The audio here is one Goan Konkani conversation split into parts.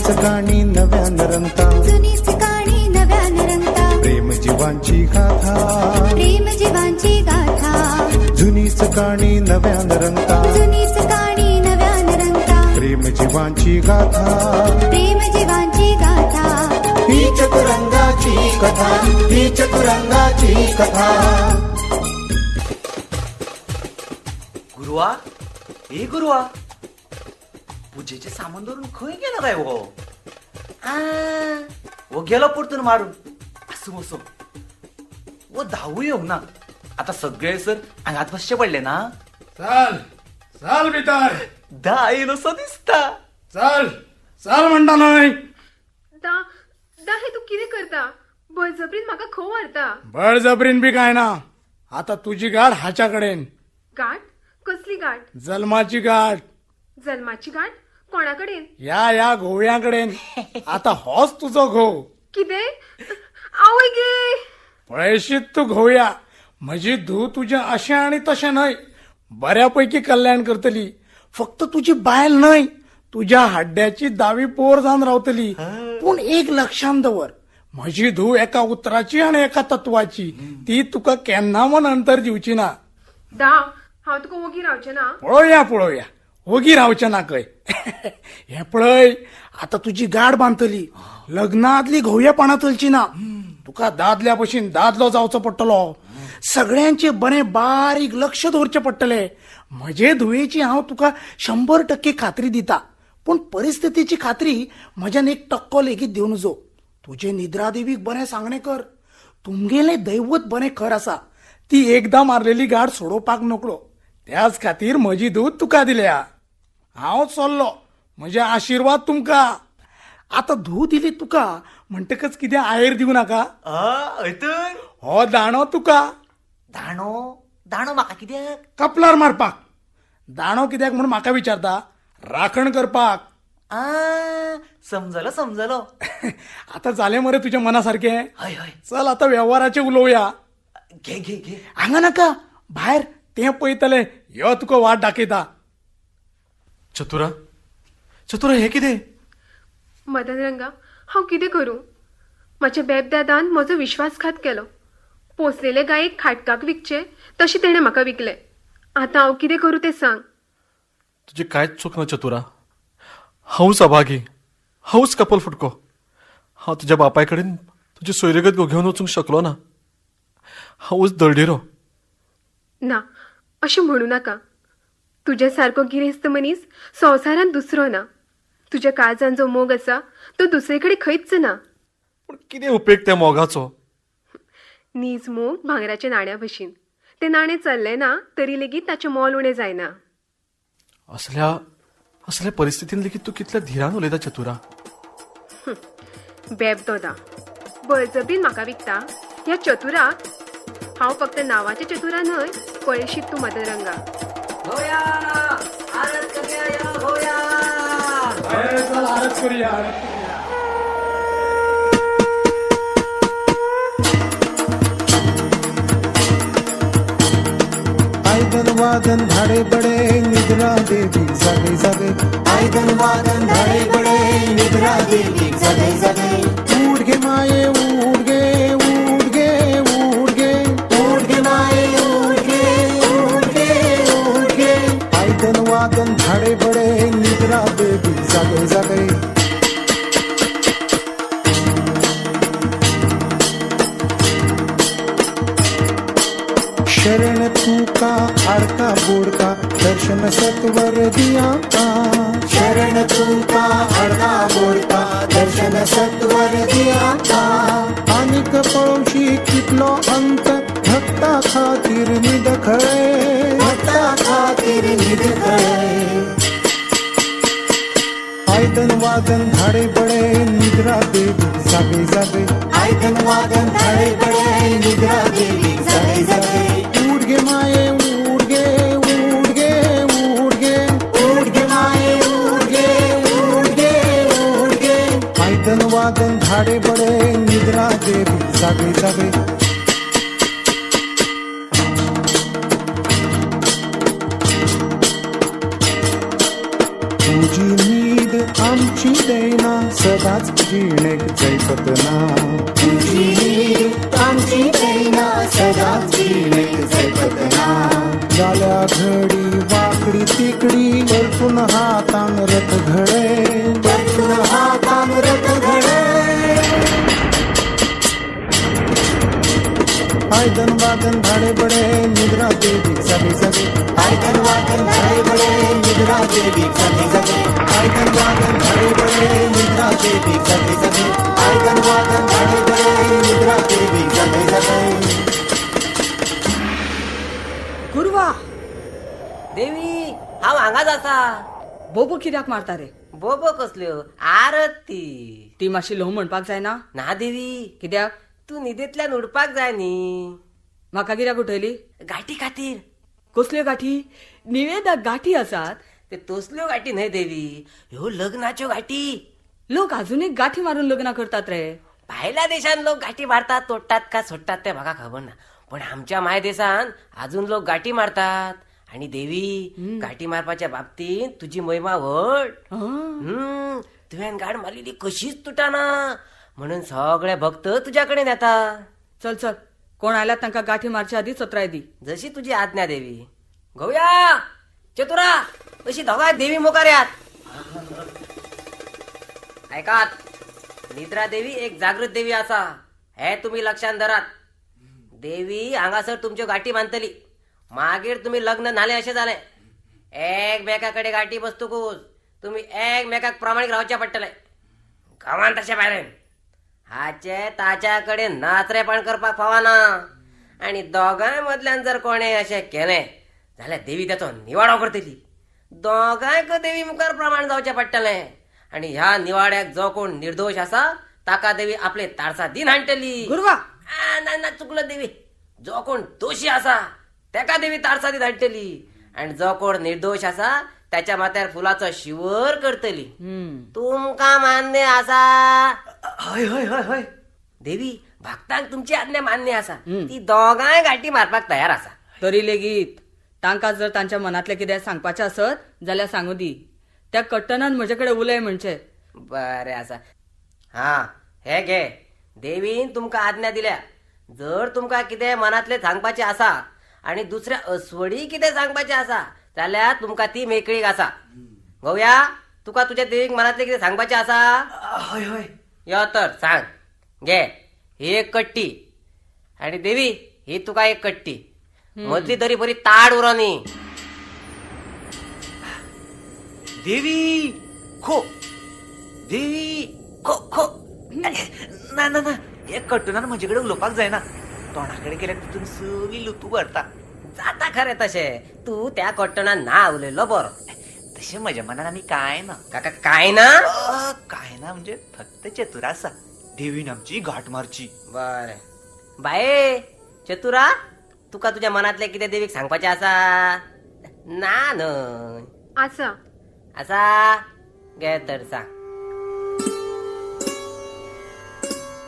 जुनीच गाणी नव्यान रंगता, जुनीच गाणी नव्यान रंगता, प्रेम जीवांची गाथा, प्रेम जीवांची गाथा, जुनीच गाणी नव्यान रंगता, जुनीच गाणी नव्यान रंगता, प्रेम जीवांची गाथा, प्रेम जीवांची गाथा, ही चतुरंगाची कथा, ही चतुरंगाची कथा. गुरुवा, ए गुरुवा, पुजेचे सामान धरून खंय गेलो काय हो? आ, हो गेलो परतून मारून. आसूं वसो, वो धावू येवंक ना. आता सगळे सर हांगात बसचे पडले ना. चल चल भितर. धा येयलो दिसता. चल चल म्हणटा न्हय. दा दा, हे तूं कितें करता? बळजबरीन म्हाका खंय व्हरता? बळजबरीन बी काय ना, आता तुजी गाठ हाच्या कडेन. गाठ? कसली गाठ? जल्माची गाठ. जल्माची गाठ? कोणा कडेन? या या घोवया कडेन. आता होच तुजो घोव. कितें? आवय गे! पळयशीत तूं घोवया, म्हजी धूव तुजें अशें आनी तशें न्हय, बऱ्यापैकी कल्याण करतली. फक्त तुजी बायल न्हय, तुज्या हड्ड्याची दावी पोर जावन रावतली. पूण एक लक्षांत दवर, म्हजी धूव एका उतराची आनी एका तत्वाची, ती तुका केन्ना म्हण अंतर दिवची ना. दा, हांव तुका ओगी रावचें ना. पळोवया पळोवया, ओगी रावचें ना खंय. हें पळय, आतां तुजी गाड बांदतली, लग्ना आदली घोवयेपणां चलची ना. तुका दादल्या भशेन दादलो जावचो पडटलो. सगळ्यांचे बरें बारीक लक्ष दवरचें पडटलें. म्हजे धुवेची हांव तुका 100% खात्री दिता, पूण परिस्थितीची खात्री म्हज्यान 1% लेगीत दिवं नजो. तुजे निद्रादेवीक बरें सांगणें कर, तुमगेलें दैवत बरें खर आसा, ती एकदां मारलेली गाड सोडोवपाक नकळो. त्याच खातीर म्हजी धूव तुका दिल्या. हांव चल्लो, म्हजे आशिर्वाद तुमकां. आतां धूव दिली तुका म्हणटकच कितें आयर दिवं नाका? हय तर. हो दाणो तुका. दाणो? दाणो म्हाका कित्याक? कपलार मारपाक. दाणो कित्याक म्हूण म्हाका विचारता? राखण करपाक. आ, समजलो समजलो. आतां जालें मरे तुज्या मना सारकें? हय हय. चल आतां वेव्हाराचें उलोवया. घे घे घे. हांगा नाका, भायर तें पळयतलें. यो तुका वाट दाखयता. चतुरा, चतुरा, हें कितें? मदन रंगा, हांव कितें करूं? म्हज्या बेबदादान म्हजो विश्वासघात केलो. पोसलेले गायेक खाटकाक विकचे तशें तेणें म्हाका विकलें. आतां हांव कितें करूं तें सांग. तुजी कांयच चूक ना चतुरा. हांवूच अभागी, हांवूच कपल फुटको. हांव तुज्या बापाय कडेन तुजी सोयरीगत घेवन वचूंक शकलो ना. हांवूच दळडिरो. ना, अशें म्हणू नाका. तुज्या सारको गिरेस्त मनीस संवसारांत दुसरो ना. तुज्या काळजान जो मोग आसा तो दुसरे कडेन खंयच ना. पूण कितें उपेग त्या मोगाचो? नीज मोग भांगराच्या नाण्या भशेन, तें नाणें चल्लें ना तरी लेगीत ताचें मोल उणें जायना. असल्या असल्या परिस्थितीन लेगीत तूं कितल्या धिरान उलयता चतुरा. बेबदोदा बळजबरीन म्हाका विकता ह्या चतुराक. हांव फक्त नांवाचें चतुरा न्हय, पळयशीत तूं मदन रंगा. होया, आरत करूया या, होया. चल आरत करूया. आयदन वादन धाडे बडे, निद्रा देवी जागे जागे. आयदन वादन धाडे बडे, निद्रा देवी जागे जागे. ऊठ गे माये ऊठ गे, ऊठ गे ऊठ गे, ऊठ गे माये ऊठ गे, ऊठ गे ऊठ गे. आयदन वादन धाडे बडे, निद्रा देवी जागे जागे. शरण तुका आडका बोडका, दर्शन सत्वर दिया. शरण तुका आडका बोडका, दर्शन सत्वर दिया. आनीक पळोवशी कितलो अंत, भक्ता खातीर निदखळे, भक्ता खातीर निदखळे. आयदन वादन धाडे बडे, निद्रा देवी जागे जागे. आयदन वादन धाडे बडे, निद्रा देवी जागे जागे. ऊठ गे माये ऊठ गे, ऊठ गे ऊठ गे, ऊठ गे माये ऊठ गे, ऊठ गे ऊठ गे. आयदन वादन धाडे बडे, निद्रा देवी जागे जागे. तुजी न्हीद आमची देना, सदांच जिणेक जैपत ना. तुजी आमची दैना सदांच जिणेक जैपत ना. जाल्या घडी वाकडी तिकडी, परतून हातान रथ घडे. परतून हातान रथ घडे. आयदन वादन धाडे बडे, निद्रा देवी जागे जागे. आयदन वादन धाडे बडे, निद्रा देवी जागे जागे. आयदन वादन धाडे बडे, निद्रा देवी जागे जागे. आयदन वादन धाडे बडे, निद्रा देवी जागे जागे. गुरवा. देवी, हांव हांगाच आसा. बोबो कित्याक मारता रे? बोबो कसल्यो, आरत ती. ती मातशी ल्हव म्हणपाक जायना? ना देवी. कित्याक? तूं न्हिदेंतल्यान उडपाक जाय न्ही. म्हाका कित्याक उठयली? गाठी खातीर. कसल्यो गाठी? निवेदाक गाठी आसात? ते तसल्यो गाठी न्हय देवी, ह्यो लग्नाच्यो गाठी. लोक अजूनय गाठी मारून लग्नां करतात रे. भायल्या देशान लोक गाठी मारतात, तोडटात का सोडटात ते म्हाका खबर ना, पण आमच्या माय देशान अजून लोक गाठी मारतात. आणि देवी, गाठी मारपाच्या बाबतीत तुजी महिमा व्हड. तुवें गाठ मारलेली कशीच तुटाना, म्हणून सगळे भक्त तुज्या कडेन येता. चल चल, कोण आयला तांकां गाठी मारच्या आदी चत्राय दी. जशी तुजी आज्ञा देवी. गोव्या, चतुरा, अशी दोगांय देवी मुखार यात. ऐकात, निद्रा देवी एक जागृत देवी आसा हे तुमी लक्षात धरात. देवी हांगासर तुमच्यो गाठी बांदतली, मागीर तुमी लग्न न्हाले अशें जालें. एकमेका कडेन गाठी बसतकूच तुमी एकमेकाक प्रामाणीक रावचें पडटलें. गांवान तशें भायलें हाचे ताच्या कडेन नाचरेपण करपाक फावना. आनी दोगांय मदल्यान जर कोणें अशें केलें जाल्यार देवी ताचो निवाडो करतली. दोगांयक देवी मुखार प्रमाण जावचें पडटलें. आनी ह्या निवाड्याक जो कोण निर्दोश आसा ताका देवी आपले तारसा दिन हाडटली. गुरवा. ना ना, चुकलो देवी. जो कोण दोशी आसा ताका देवी तारसा दिन हाडटली, आनी जो कोण निर्दोश आसा त्याच्या माथ्यार फुलाचो शिवर करतली. तुमकां मान्य आसा? हय हय हय हय देवी, भक्तांक तुमची आज्ञा मान्य आसा. ती दोगांय गाठी मारपाक तयार आसा. तरी लेगीत तांकां जर तांच्या मनातलें कितें सांगपाचें आसत जाल्यार सांगू दी. त्या कट्टनान म्हजे कडेन उलय म्हणचे. बरें आसा. हा, हे घे, देवीन तुमकां आज्ञा दिल्या. जर तुमकां कितें मनातलें सांगपाचें आसा आनी दुसऱ्या अस्वडी कितें सांगपाचें आसा जाल्यार तुमकां ती मेकळीक आसा. गोव्या, तुका तुज्या देवीक मनातलें कितें सांगपाचें आसा? हय हय. यो तर सांग. घे, ही एक कट्टी, आनी देवी ही तुका एक कट्टी. मदली तरी बरी ताड उरो न्ही. देवी खो, देवी खो खो. ना ना ना, हे कट्टूनान म्हजे कडेन उलोवपाक जायना. तोंडा कडेन गेल्यार तितून सगळी लुतू भरता. जाता खरें तशें, तूं त्या कट्टणान ना उलयल्लो बरो. तशें म्हज्या मनान आनी कांय ना. काका कांय ना? कांय ना म्हणजे फक्त चतुरा आसा. देवीन आमची घाट मारची. बरें बाये चतुरा, तुका तुज्या मनातलें कितें देवीक सांगपाचें आसा? ना न्हय? आसा. आसा? घे तर सांग.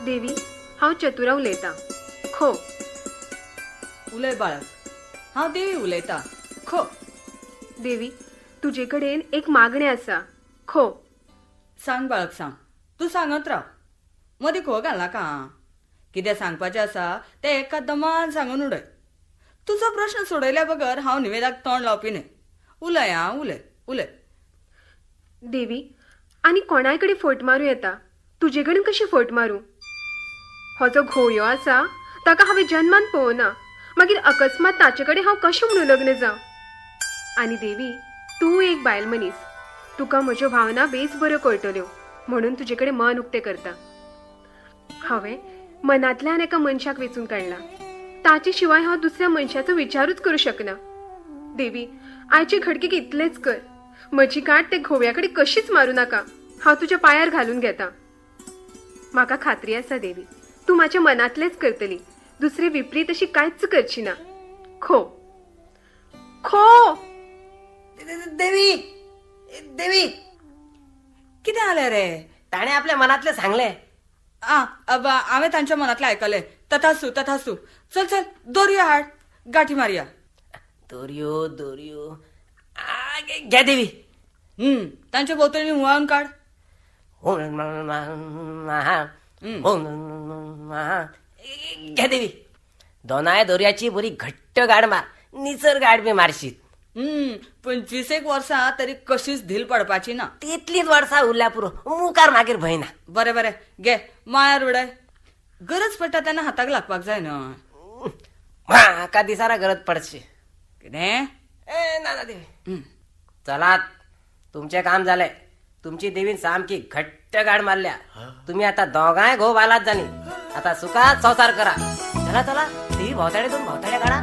देवी, हांव चतुरा उलयतां. खो. उलय बाळक, हांव देवी उलयतां. खो. देवी, तुजे कडेन एक मागणें आसा. खो. सांग बाळक सांग, तूं सांगत राव, मदीं खो घालनाका. कितें सांगपाचें आसा तें एका दमान सांगून उडय. तुजो प्रश्न सोडयल्या बगर हांव निवेदाक तोंड लावपी न्हय. उलय आं, उलय उलय. देवी, आनी कोणाय कडेन फट मारूं येता, तुजे कडेन कशी फट मारूं? हो जो घोवयो आसा ताका हांवें जन्मान पळोवना, मागीर अकस्मात ताचे कडेन हांव कशें म्हणून लग्न जावं? आनी देवी, तूं एक बायल मनीस, तुका म्हज्यो भावना बेस बऱ्यो कळटल्यो म्हणून तुजे कडेन मन उक्तें करता. हांवें मनांतल्यान एका मनशाक वेंचून काडला, ताचे शिवाय हांव दुसऱ्या मनशाचो विचारूच करूं शकना. देवी, आयचे घडकेक इतलेंच कर, म्हजी गांठ ते घोव्या कडेन कशीच मारूं नाका. हांव तुज्या पांयार घालून घेता. म्हाका खात्री आसा देवी, तूं म्हाज्या मनांतलेंच करतली, दुसरे विपरीत अशी कांयच करची ना. खो खो. देवी, देवी, कितें जालें रे? ताणें आपल्या मनातलें सांगलें. आ, हांवें तांच्या मनातलें आयकलें. तथासू तथासू. चल चल, दोरयो हाड, गाठी मारया. दोरयो दोरयो घे देवी. तांच्या भोंवतणी हुंवाळून काड. घे देवी, दोनाय दोरयाची बरी घट्ट गाड मार, निसर गाड बी मारशीत. 25 एक वर्सां तरी कशीच धील पडपाची ना. तितलीच वर्सां उरल्या पुरो, मुखार मागीर भंय ना. बरें बरें घे माळ्यार उडय, गरज पडटा तेन्ना हाताक लागपाक जाय न्हय. म्हाका दिसारा गरज पडशी. कितें? ए ना ना देवी, चलात तुमचें काम जालें. तुमची देवीन सामकी घट्ट गाड मारल्या. तुम्ही आता दोगांय घोव बालात जाली, आता सुखात संसार करा. चला चला देवी भोवताडे दोन भोवताडे काढा.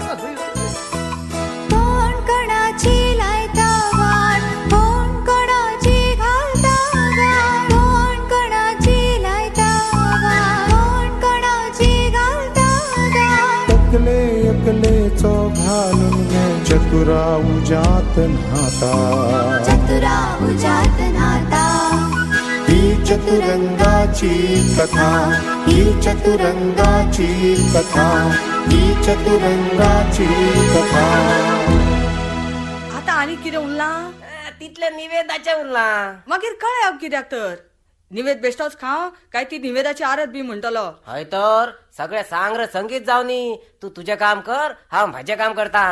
कोण कोणाची लायता वाट, कोण कोणाची घालता गाठ, कोण कोणाची लायता वाट, कोण कोणाची घालता गाठ. तकले एकलेचो घालून घे चतुरा उजात न्हाता, चतुरा उजात न्हाता. ही चतुरंगाची कथा, ही चतुरंगाची कथा, ही चतुरंगाची कथा. आता आनी कितें उरलां? तितले निवेदाचें उरलां. मागीर कळ्ळें हांव कित्याक तर निवेद बेश्टोच खाव काय ती निवेदाची आरत बी म्हणटलो. हय तर सगळे सांग्र संगीत जावनी. तू तुजें काम कर, हांव म्हाजें काम करता.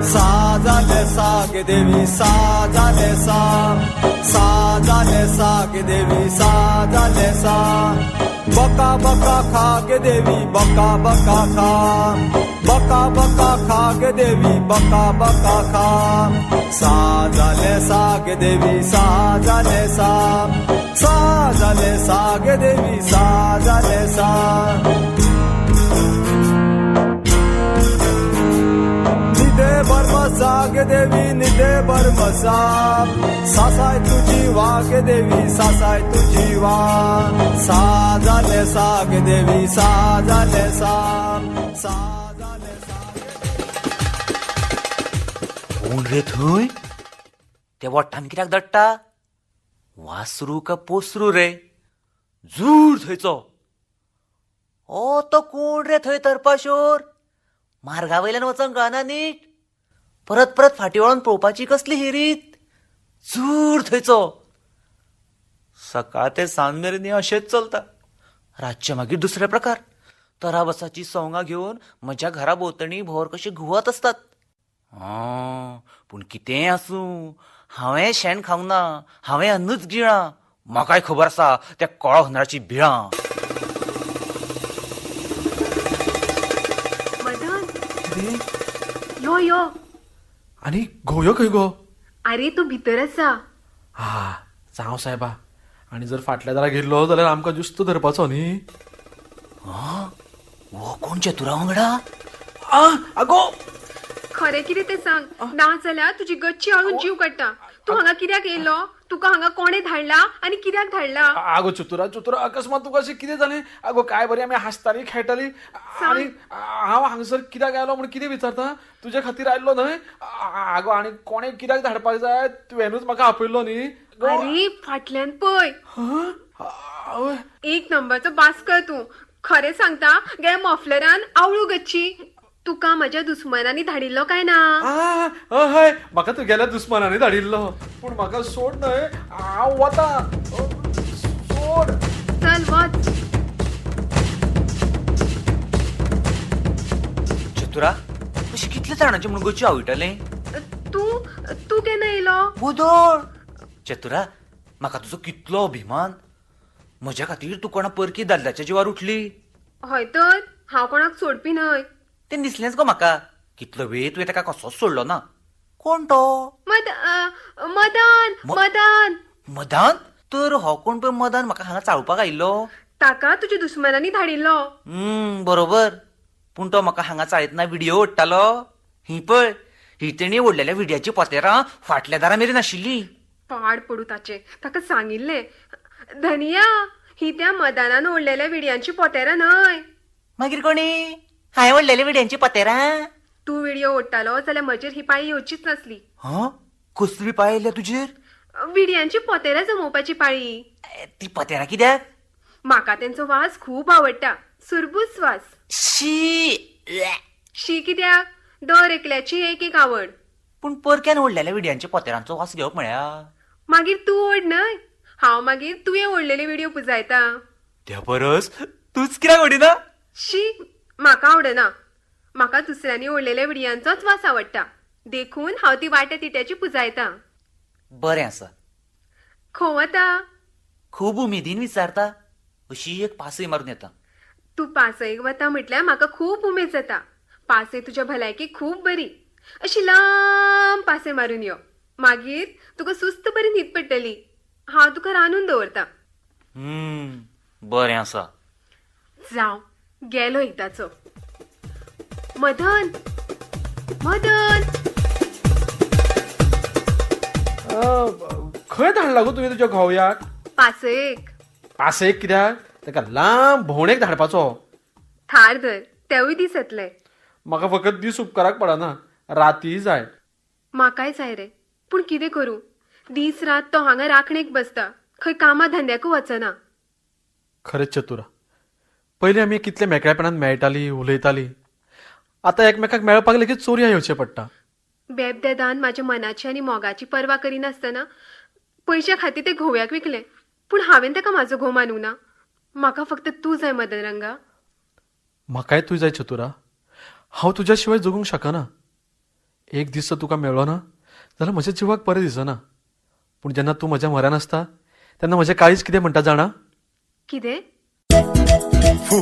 सा जाले सा गे देवी, सा जाले सा, सा जाले सा गे देवी, सा जाले सा. बका बका खा गे देवी, बका बका खा, बका बका खा गे देवी, बका बका खा. सा जाले सा गे देवी, सा जाले सा, सा जाले सा गे देवी, सा जाले सा. निदे बरमसा गे देवी, निदे बरमसा, सासाय तुझी वा गे देवी, सासाय तुझी वा. सा जाले सा गे देवी, सा जाले सा, सा जाले सा. कोण रे थंय? ते वट्टान कित्याक दट्टा? वासरू का पोसरू रे? जूर थंयचो. ओ तो कोण रे थंय तरपाशोर? मार्गा वयल्यान वचोंक कळना नीट, परत परत फाटी वळोन पळोवपाची कसली हिरीत. जूर थंयचो. सकाळ ते सांज मेरेन अशेंच चलता. रातचे मागीर दुसरे प्रकार. तराबसाची सोंगां घेवन म्हज्या घरा भोंवतणी भोंवर कशी घुंवत आसतात. पूण कितेंय आसूं, हांवें शेण खावंक ना, हांवें अन्नूच गिळां. म्हाकाय खबर आसा त्या कोळा हुंदराची बिळां. मदन यो यो. आनी घोयो खंय गो? अरे तूं भितर आसा. हा जावं सायबा, आनी जर फाटल्या दारा गेल्लो जाल्यार आमकां जुस्त धरपाचो न्ही. हो कोण चतुरा वांगडा? आगो खरें कितें तें सांग, ना जाल्यार तुजी गच्ची आळून जीव काडटा. तूं हांगा कित्याक येयलो? तुका हांगा कोणें धाडला आनी कित्याक धाडला? आगो चतुरा चतुरा, अकस्मात तुका अशें कितें जालें? आगो काय बरी आमी हांसताली खेळटाली, आनी हांव हांगसर कित्याक आयलो म्हूण कितें विचारता? तुजे खातीर आयल्लो न्हय. आगो आनी कोणें कित्याक धाडपाक जाय? तुवेंनूच म्हाका आपयल्लो न्ही. अरे फाटल्यान पळय, एक नंबरचो बास्कर तूं. खरें सांगता गे, मफलरान आवळू गच्ची. तुका म्हज्या दुस्मानांनी धाडिल्लो काय ना? हय, म्हाका तुगेल्या दुस्मानांनी धाडिल्लो, पूण म्हाका सोड न्हय, हांव वता, सोड. चल वच. चतुरा, अशें कितले जाणांचे म्हूण गच्ची आवयतालें? तूं तूं केन्ना येयलो? वोदोळ. चतुरा, म्हाका तुजो कितलो अभिमान. म्हज्या खातीर तूं कोणा परकी दादल्याच्या जिवार उठली. हय तर, हांव कोणाक सोडपी न्हय. तें दिसलेंच गो म्हाका. कितलो वेळ तुवें ताका कसोच सोडलो ना. कोण तो? मदन. मदन मदन तर हो कोण पळय मदन म्हाका हांगा चाळोवपाक आयिल्लो. ताका तुज्या दुस्मानांनी धाडिल्लो. बरोबर, पूण तो म्हाका हांगा चाळयतना व्हिडियो ओडटालो. ही पळय, ही तेणी ओडलेल्या व्हिडियाची पोतेरां फाटल्या दारा मेरेन आशिल्ली. पाड पडूं ताचें, ताका सांगिल्लें धनिया, ही त्या मदानान ओडलेल्या विडयांची पोतेरां न्हय. मागीर कोणी? हांवें ओडलेल्या विडयांची पोतेरां? तूं विडयो ओडटालो जाल्यार म्हजेर ही पाळी येवचीच नासली. हा, कसली पाळी आयल्या तुजेर? विडयांची पोतेरां जमोवपाची पाळी. ती पोतेरां कित्याक? म्हाका तेंचो वास खूब आवडटा, सुरबूस वास. शी, शी कित्याक, दर एकल्याची एक एक आवड. पूण परक्यान ओडलेल्या विडयांच्या पोतेरांचो वास घेवप म्हळ्यार? मागीर तूं ओड न्हय, हांव मागीर तुवें ओडलेले विडयो पुजायता. त्या परस तूच कित्याक ओडिना? शी, म्हाका आवडना. म्हाका दुसऱ्यांनी ओडलेल्या विडयांचोच वास आवडटा, देखून हांव ती वाट्या तिट्याची पुजायता. बरें आसा. खंय वता? खूब उमेदीन विचारता, अशी एक पासय मारून येता. तूं पासयेक वता म्हटल्यार म्हाका खूब उमेद जाता. पासय तुज्या भलायकेक खूब बरी. अशी लांब पासय मारून यो, मागीर तुका सुस्त बरी न्हीद पडटली. हांव तुका रांदून दवरता. बरें आसा. जावं, गेलो एकदाचो. मदन, मदन, खंय धाडला गो तुवें तुज्या घोवयाक? पासयेक. पासयेक कित्याक? ताका लांब भोंवडेक धाडपाचो. थार धर, तेवूय दीस येतले. म्हाका फकत दीस उपकाराक पडना, रातीय जाय. म्हाकाय जाय रे, पूण कितें करूं, दीस रात तो हांगा राखणेक बसता, खंय कामा धंद्याकूय वचना. खरेंच चतुरा, पयलीं आमी कितले मेकळेपणान मेळटाली, उलयताली. आतां एकमेकाक मेळपाक लेगीत चोरयां येवचें पडटा. बेबदेदान म्हाज्या मनाची आनी मोगाची पर्वा करिनासतना पयशा खातीर ते घोव्याक विकलें, पूण हांवें ताका म्हाजो घोव मानूंक ना. म्हाका फक्त तूं जाय मदन रंगा. म्हाकाय तूं जाय चतुरा. हांव तुज्या शिवाय जगूंक शकना. एक दीस जर तुका मेळ्ळो ना जाल्यार म्हज्या जिवाक बरें दिसना. पूण जेन्ना तूं म्हज्या म्हऱ्यान आसता तेन्ना म्हजें काळीज कितें म्हणटा जाणा? कितें? फू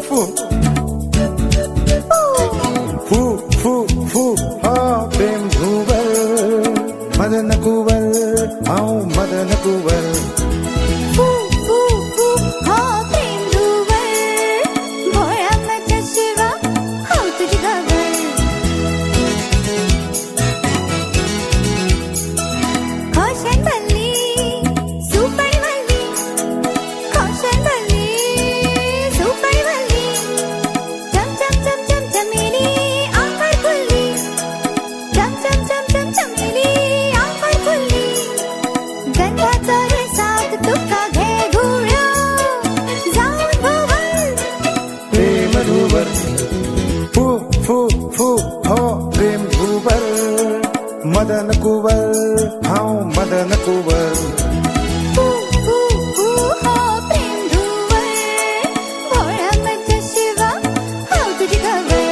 फू फू फू फू हो प्रेम धुवर मदन कुंवर, हांव मदन कुंवर. फू फू फू हो प्रेम धुवर, भोळ्या म्हज्या शिवा हांव तुजी खबर. खोशेन भरली सुपारी भरली, खोशेन भरली सुपारी भरली, चम चम चम चम चमेली आंखर फुल्ली, चम चम चम चम चमेली आंखर फुल्ली, गंधाचो रे साद तुका घे घुळ्यो जावन भोंवर. प्रेम धुवर फू फू फू हो प्रेम धुवर, मदन कुंवर, हांव मदन कुंवर. फू फू फू हो प्रेम धुवर, भोळ्या म्हज्या शिवा हांव तुजी खबर.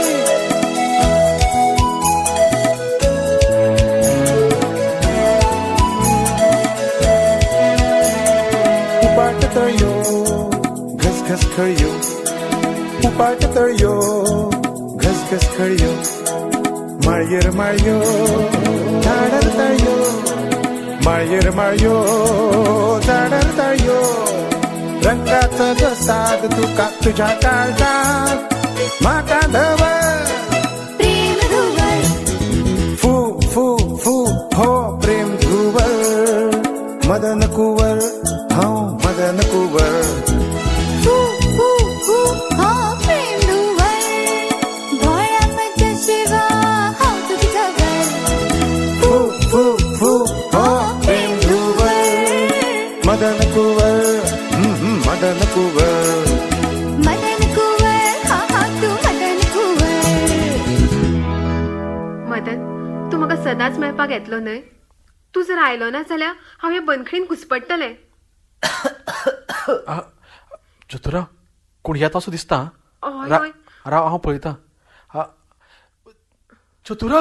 उपाट तळयो घसघस खळयो, उपाट तळयो घसघस खळयो, माळयेर माळयो झाडार तळयो, माळयेर माळयो झाडार तळयो, रंगाचो जो साद तुका तुज्या काळजात म्हाका धवर. प्रेम धुवर फू फू फू हो प्रेम धुवर, मदन कुंवर, हांव मदन कुंवर. फू फू फू हो प्रेम धुवर, भोळ्या म्हज्या शिवा हांव तुजी खबर. फू फू फू हो प्रेम धुवर, मदन कुंवर, मदन कुंवर. मदन कुंवर, हा हा तूं मदन कुंवर. मदन, तूं म्हाका सदांच मेळपाक येतलो न्हय? तूं जर आयलो ना जाल्यार हांव हे बंदखणीन घुसपडटलें. चतुरा, कोण येता असो दिसता. हय हय, राव, हांव पळयता. चतुरा,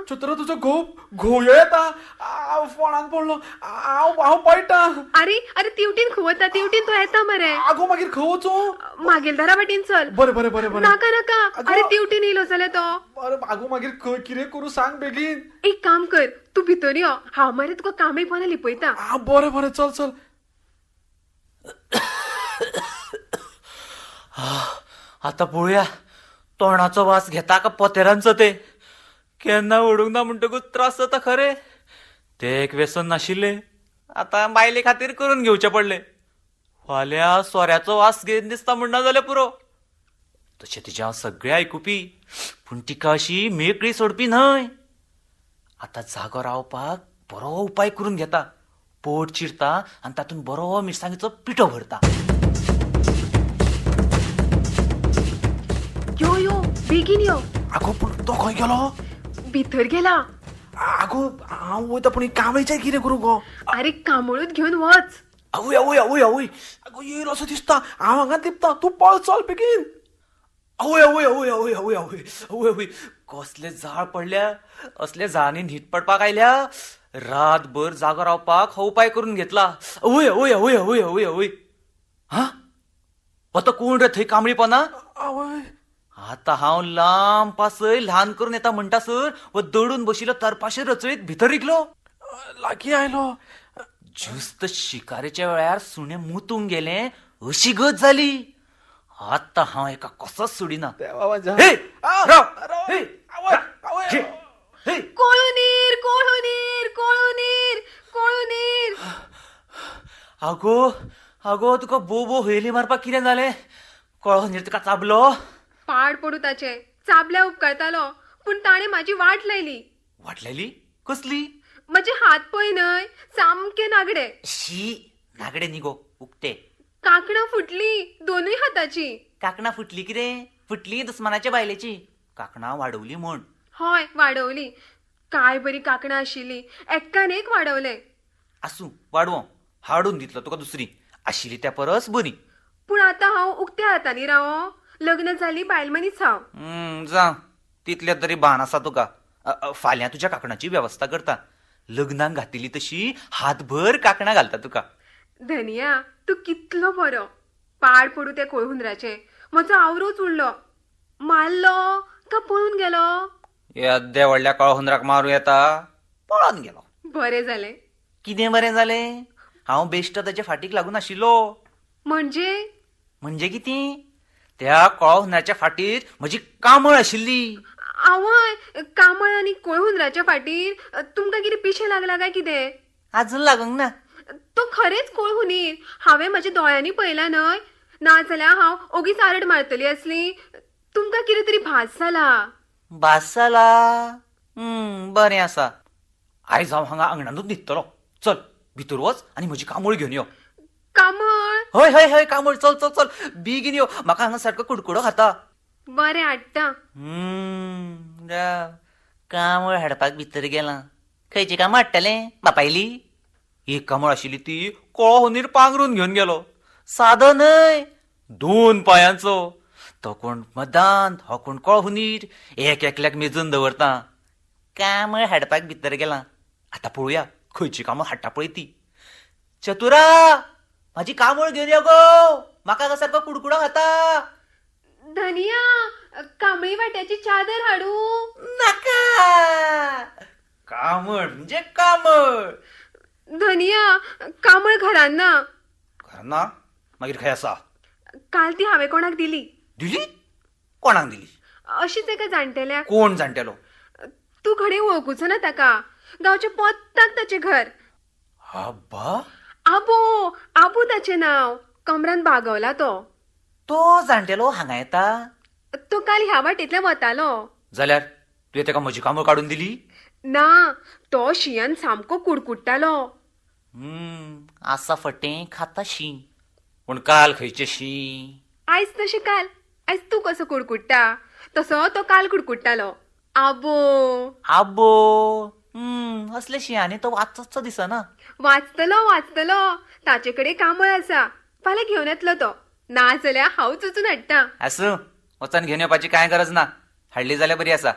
चतुरा, तुजो घोव घोवयो येता. हांव फोणान पडलो, हांव पळटा. अरे अरे, तिवटीन खंय वता? तिवटीन तो येता मरे. आगो मागीर खंय वचूं? मागीलदारा वाटेन चल. बरें बरें बरें बरें. नाका नाका, अरे तिवटीन येयलो जाल्यार तो. अरे आगो मागीर खंय कितें करूं सांग बेगीन. एक काम कर, तूं भितर यो, हांव मरे तुका कामेक पोंदा लिपयता. बरें बरें, चल चल. आतां पळोवया तोंडाचो वास घेता का पोतेरांचो ते. केन्ना ओडूंक ना म्हणटकूच त्रास जाता खरें. ते एक व्यसन नाशिल्लें, आतां बायले खातीर करून घेवचें पडलें. फाल्यां सोऱ्याचो वास घेवन दिसता म्हणना जाल्यार पुरो. तशें तिजें हांव सगळें आयकुपी, पूण तिका अशी मेकळी सोडपी न्हय. आतां जागो रावपाक बरो उपाय करून घेता. पोट चिरता आनी तातूंत बरो मिरसांगेचो पिठो भरता. बेगीन यो. आगो पूण तो खंय गेलो? भितर गेला. आगो हांव वयता पूण कांबळीचें कितें करूं गो? आरे कांबळूच घेवन वच. आवय आवय आवय आवय, आगो येयल असो दिसता. हांव हांगा लिपता, तूं पळ चल बेगीन. आवय आवय आवय आवय आवय आवय आवय आवय, कसले जाळ पडल्या. असले जाळांनी न्हीद पडपाक आयल्या. रातभर जागो रावपाक हो उपाय करून घेतला. आवय आवय आवय आवय आवय आवय. हा आतां कोण रे थंय कांबळी पोना? आवय आतां हांव लांब पासय ल्हान करून येता म्हणटासर हो दडून बशिल्लो तरपाशे रचळीत भितर रिगलो. लागीं आयलो. ज्युस्त शिकारेच्या वेळार सुणें मुतूंक गेलें अशी गत जाली. आतां हांव एका कसोच सोडिना. कोळुनीर कोळुनीर कोळुनीर कोळुनीर. आगो आगो, तुका बोबो हयली मारपाक कितें जालें? कोळुनीर तुका चाबलो? पाड पडूं ताचें, चाबल्या उपकारतालो पूण ताणें म्हाजी वाट लायली. वाट लायली? कसली? म्हजे हात पळय न्हय सामके नागडे. शी, नागडे न्ही गो, उक्ते. कांकणां फुटली दोनूय हाताची. कांकणां फुटली कितें? फुटली दुस्मानाच्या बायलेची. कांकणां वाडवली म्हण. हय वाडवली. काय बरी कांकणां आशिल्ली, एक्कान एक वाडवले. आसूं, वाडोवं, हाडून दितलो तुका दुसरी आशिल्ली त्या परस बरी. पूण आतां हांव उक्त्या हातांनी रावो? लग्न जाली बायल मनीस हांव. जा, तितले तरी भान आसा तुका. फाल्यां तुज्या कांकणाची वेवस्था करता. लग्नाक घातिल्ली तशी हातभर कांकणां घालता तुका. धनिया, तूं कितलो बरो. पाड पडूं त्या कोळहुंदराचें, म्हजो आवरोच उडलो. मारलो का पळून गेलो? येद्या व्हडल्या कोळहुंदराक मारूं येता? पळोन गेलो. बरें जालें. कितें बरें जालें? हांव बेश्टो ताच्या फाटीक लागून आशिल्लो. म्हणजे? म्हणजे कितें, त्या कोळहुंदराच्या फाटीर म्हजी कांबळ आशिल्ली. आवय, कांबळ आनी कोळहुंदराच्या फाटीर तुमकां कितें पिशें लागलां काय कितें? आजून लागूंक ना. तो खरेंच कोळहुंदीर, हांवें म्हज्या दोळ्यांनी पळयला न्हय. नाजाल्यार हांव ओगीच आरड मारतली आसली. तुमकां कितें तरी भास जाला. भास जाला? बरें आसा. आयज हांव हांगा आंगणानूच न्हिदतलो. चल भितर वच आनी म्हजी कांबळ घेवन यो. कांबळ? हय हय हय कांबळ. चल चल चल बेगीन यो, म्हाका हांगा सारको कुडकुडो खाता. बरें हाडटा. कांबळ हाडपाक भितर गेलां. खंयची कांबळ हाडटलें बापायली? एक कांबळ आशिल्ली ती कोळहुंदीर पांगरून घेवन गेलो. सादो न्हय, दोन पांयांचो. तो कोण मदांत, हो कोण कोळहुंदीर. एक एकल्याक मेजून दवरता. कांबळ हाडपाक भितर गेलां. आतां पळोवया खंयची कांबळ हाडटा पळय ती. चतुरा, म्हाजी कांबळ घेवन यो गो, म्हाका सारको कुडकुडो खाता. धनिया, कांबळी वाट्याची चादर हाडूं? नाका, कांबळ म्हणजे कांबळ. धनिया, कांबळ घरान ना. घरान ना? मागीर खंय आसा? काल ती हांवें कोणाक दिली. दिली? कोणाक दिली? अशीच एका जाणटेल्याक. कोण जाणटेलो? तूं घडये वळखुचो ना ताका. गांवच्या पोत्ताक ताचें घर. आबा? आबो, आबो ताचें नांव. कमरान बागवला तो. तो जाणटेलो हांगा येता? तो काल ह्या वाटेंतल्यान वतालो. जाल्यार तुवें ताका म्हजी कांबळ काडून दिली? ना, तो शियान सामको कुडकुडटालो. आसा फटें खाता शीं. पूण काल खंयचें शीं? आयज तशें काल. आयज तूं कसो कुडकुडटा तसो तो काल कुडकुडटालो. आबो आबो. असले शिंयांनी तो वाचचो दिसना. वाचतलो वाचतलो, ताचे कडेन कांबळ आसा, फाल्यां घेवन येतलो तो. ना जाल्यार हांवच वचून हाडटा. आसूं, वचून घेवन येवपाची कांय गरज ना. हाडली जाल्यार बरी आसा,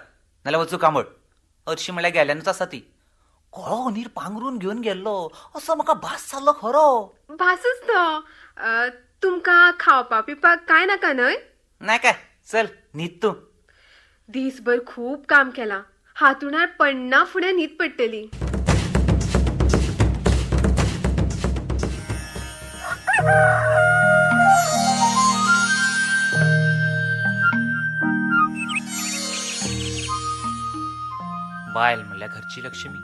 नाल्यार वचूं कांबळ. हरशीं म्हणल्यार गेल्यानूच आसा ती. कोळहुंदीर पांगरून घेवन गेल्लो असो म्हाका भास जाल्लो खरो. भासूच तो. तुमकां खावपा पिवपाक कांय नाका न्हय? नाका, चल न्हीद तूं. दीसभर खूब काम केलां, हातुणार पडना फुडें न्हीद पडटली. बायल म्हणल्यार घरची लक्ष्मी.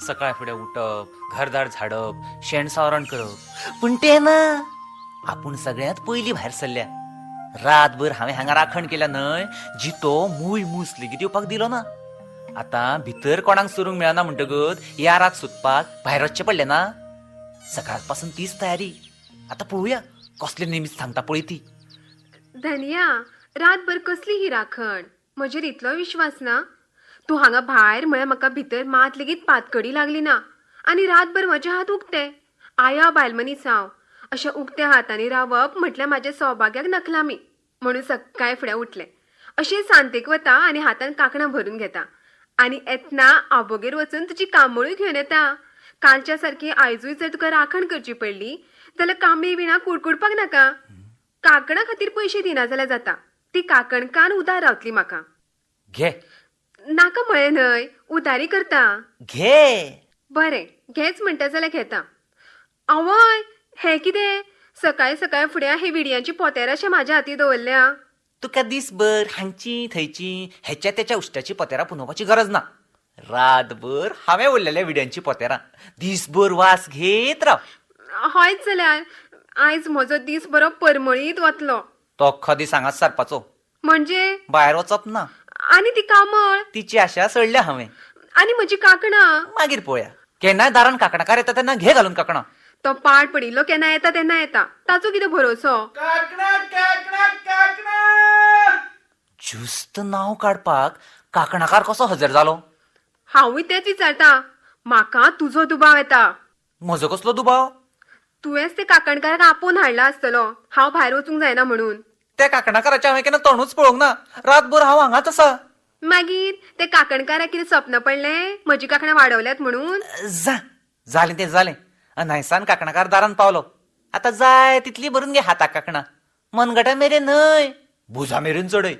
सकाळ फुडें उठप, घरदार झाडप, शेण सावरण करप. पूण तें ना, आपूण सगळ्यांत पयलीं भायर सरल्या. रातभर हांवें हांगा राखण केल्या न्हय, जितो मूय मूस लेगीत येवपाक दिलो ना. आतां भितर कोणाक सरूंक मेळना म्हणटकच ह्या रात सोदपाक भायर वचचें पडलें ना. सकाळ पासून तीच तयारी. आतां पळोवया कसले निमीत सांगता पळय ती. धनिया, रातभर कसली ही राखण? म्हजेर इतलो विश्वास ना? तूं हांगा भायर म्हळ्यार म्हाका भितर मात लेगीत पातकडी लागली ना आनी रातभर म्हजे हात उक्ते. आया बायलमनीस हांव. अशें उक्त्या हातांनी रावप म्हटल्यार म्हाज्या सौभाग्याक नखलामी. म्हणून सकाळी फुडें उठलें, अशें सांतेक वता आनी हातान कांकणां भरून घेता आनी येतना आबोगेर वचून तुजी कांबळूय घेवन येता. कालच्या सारकी आयजूय जर तुका राखण करची पडली जाल्यार कांबळी विणा कुडकुडपाक नाका. कांकणां खातीर पयशे दिना जाल्यार जाता, ती कांकणकान उदार रावतली म्हाका. घे. नाका म्हळें न्हय, उदारी करता. घे. बरें, घेच म्हणटा जाल्यार घेता. आवय, हें कितें सकाळी सकाळी फुडें हे विडयांची पोतेरां म्हाज्या हाती दवरल्या? तुका दिसभर हांची थंयची हेच्या तेच्या उश्ट्याची पोतेरां पुनोवपाची गरज ना. रातभर हांवें उरलेल्या विड्यांची पोतेरां दिसभर वास घेत राव. हयच जाल्यार आयज म्हजो दीस बरो परमळीत वतलो. तो अख्खो दीस हांगाच सारपाचो. म्हणजे भायर वचप ना. आनी ती कामळ तिची आशा सोडल्या हांवें. आनी म्हजी कांकणां मागीर पळोवया. केन्नाय दारान कांकणाकार येता तेन्ना घे घालून कांकणां. तो पाड पडिल्लो केन्ना येता तेन्ना येता, ताचो कितें भरोसो? ज्युस्त नांव काडपाक कांकणाकार कसो हजर जालो? हांवूय तेच विचारता. म्हाका तुजो दुबाव येता. म्हजो कसलो दुबाव? तुवेंच ते कांकणकाराक आपोवन हाडला आसतलो, हांव भायर वचूंक जायना म्हणून. त्या कांकणाकाराचें हांवें केन्ना तोंडूच पळोवंक ना. रातभर हांव हांगाच आसा. मागीर ते कांकणकाराक कितें सपन पडलें म्हजी कांकणां वाडवल्यात म्हणून? जा, जालें तें जालें. अनायसान कांकणाकार दारान पावलो. आतां जाय तितली भरून घे हाताक कांकणां. मनगटा मेरेन न्हय, भुजा मेरेन चडय.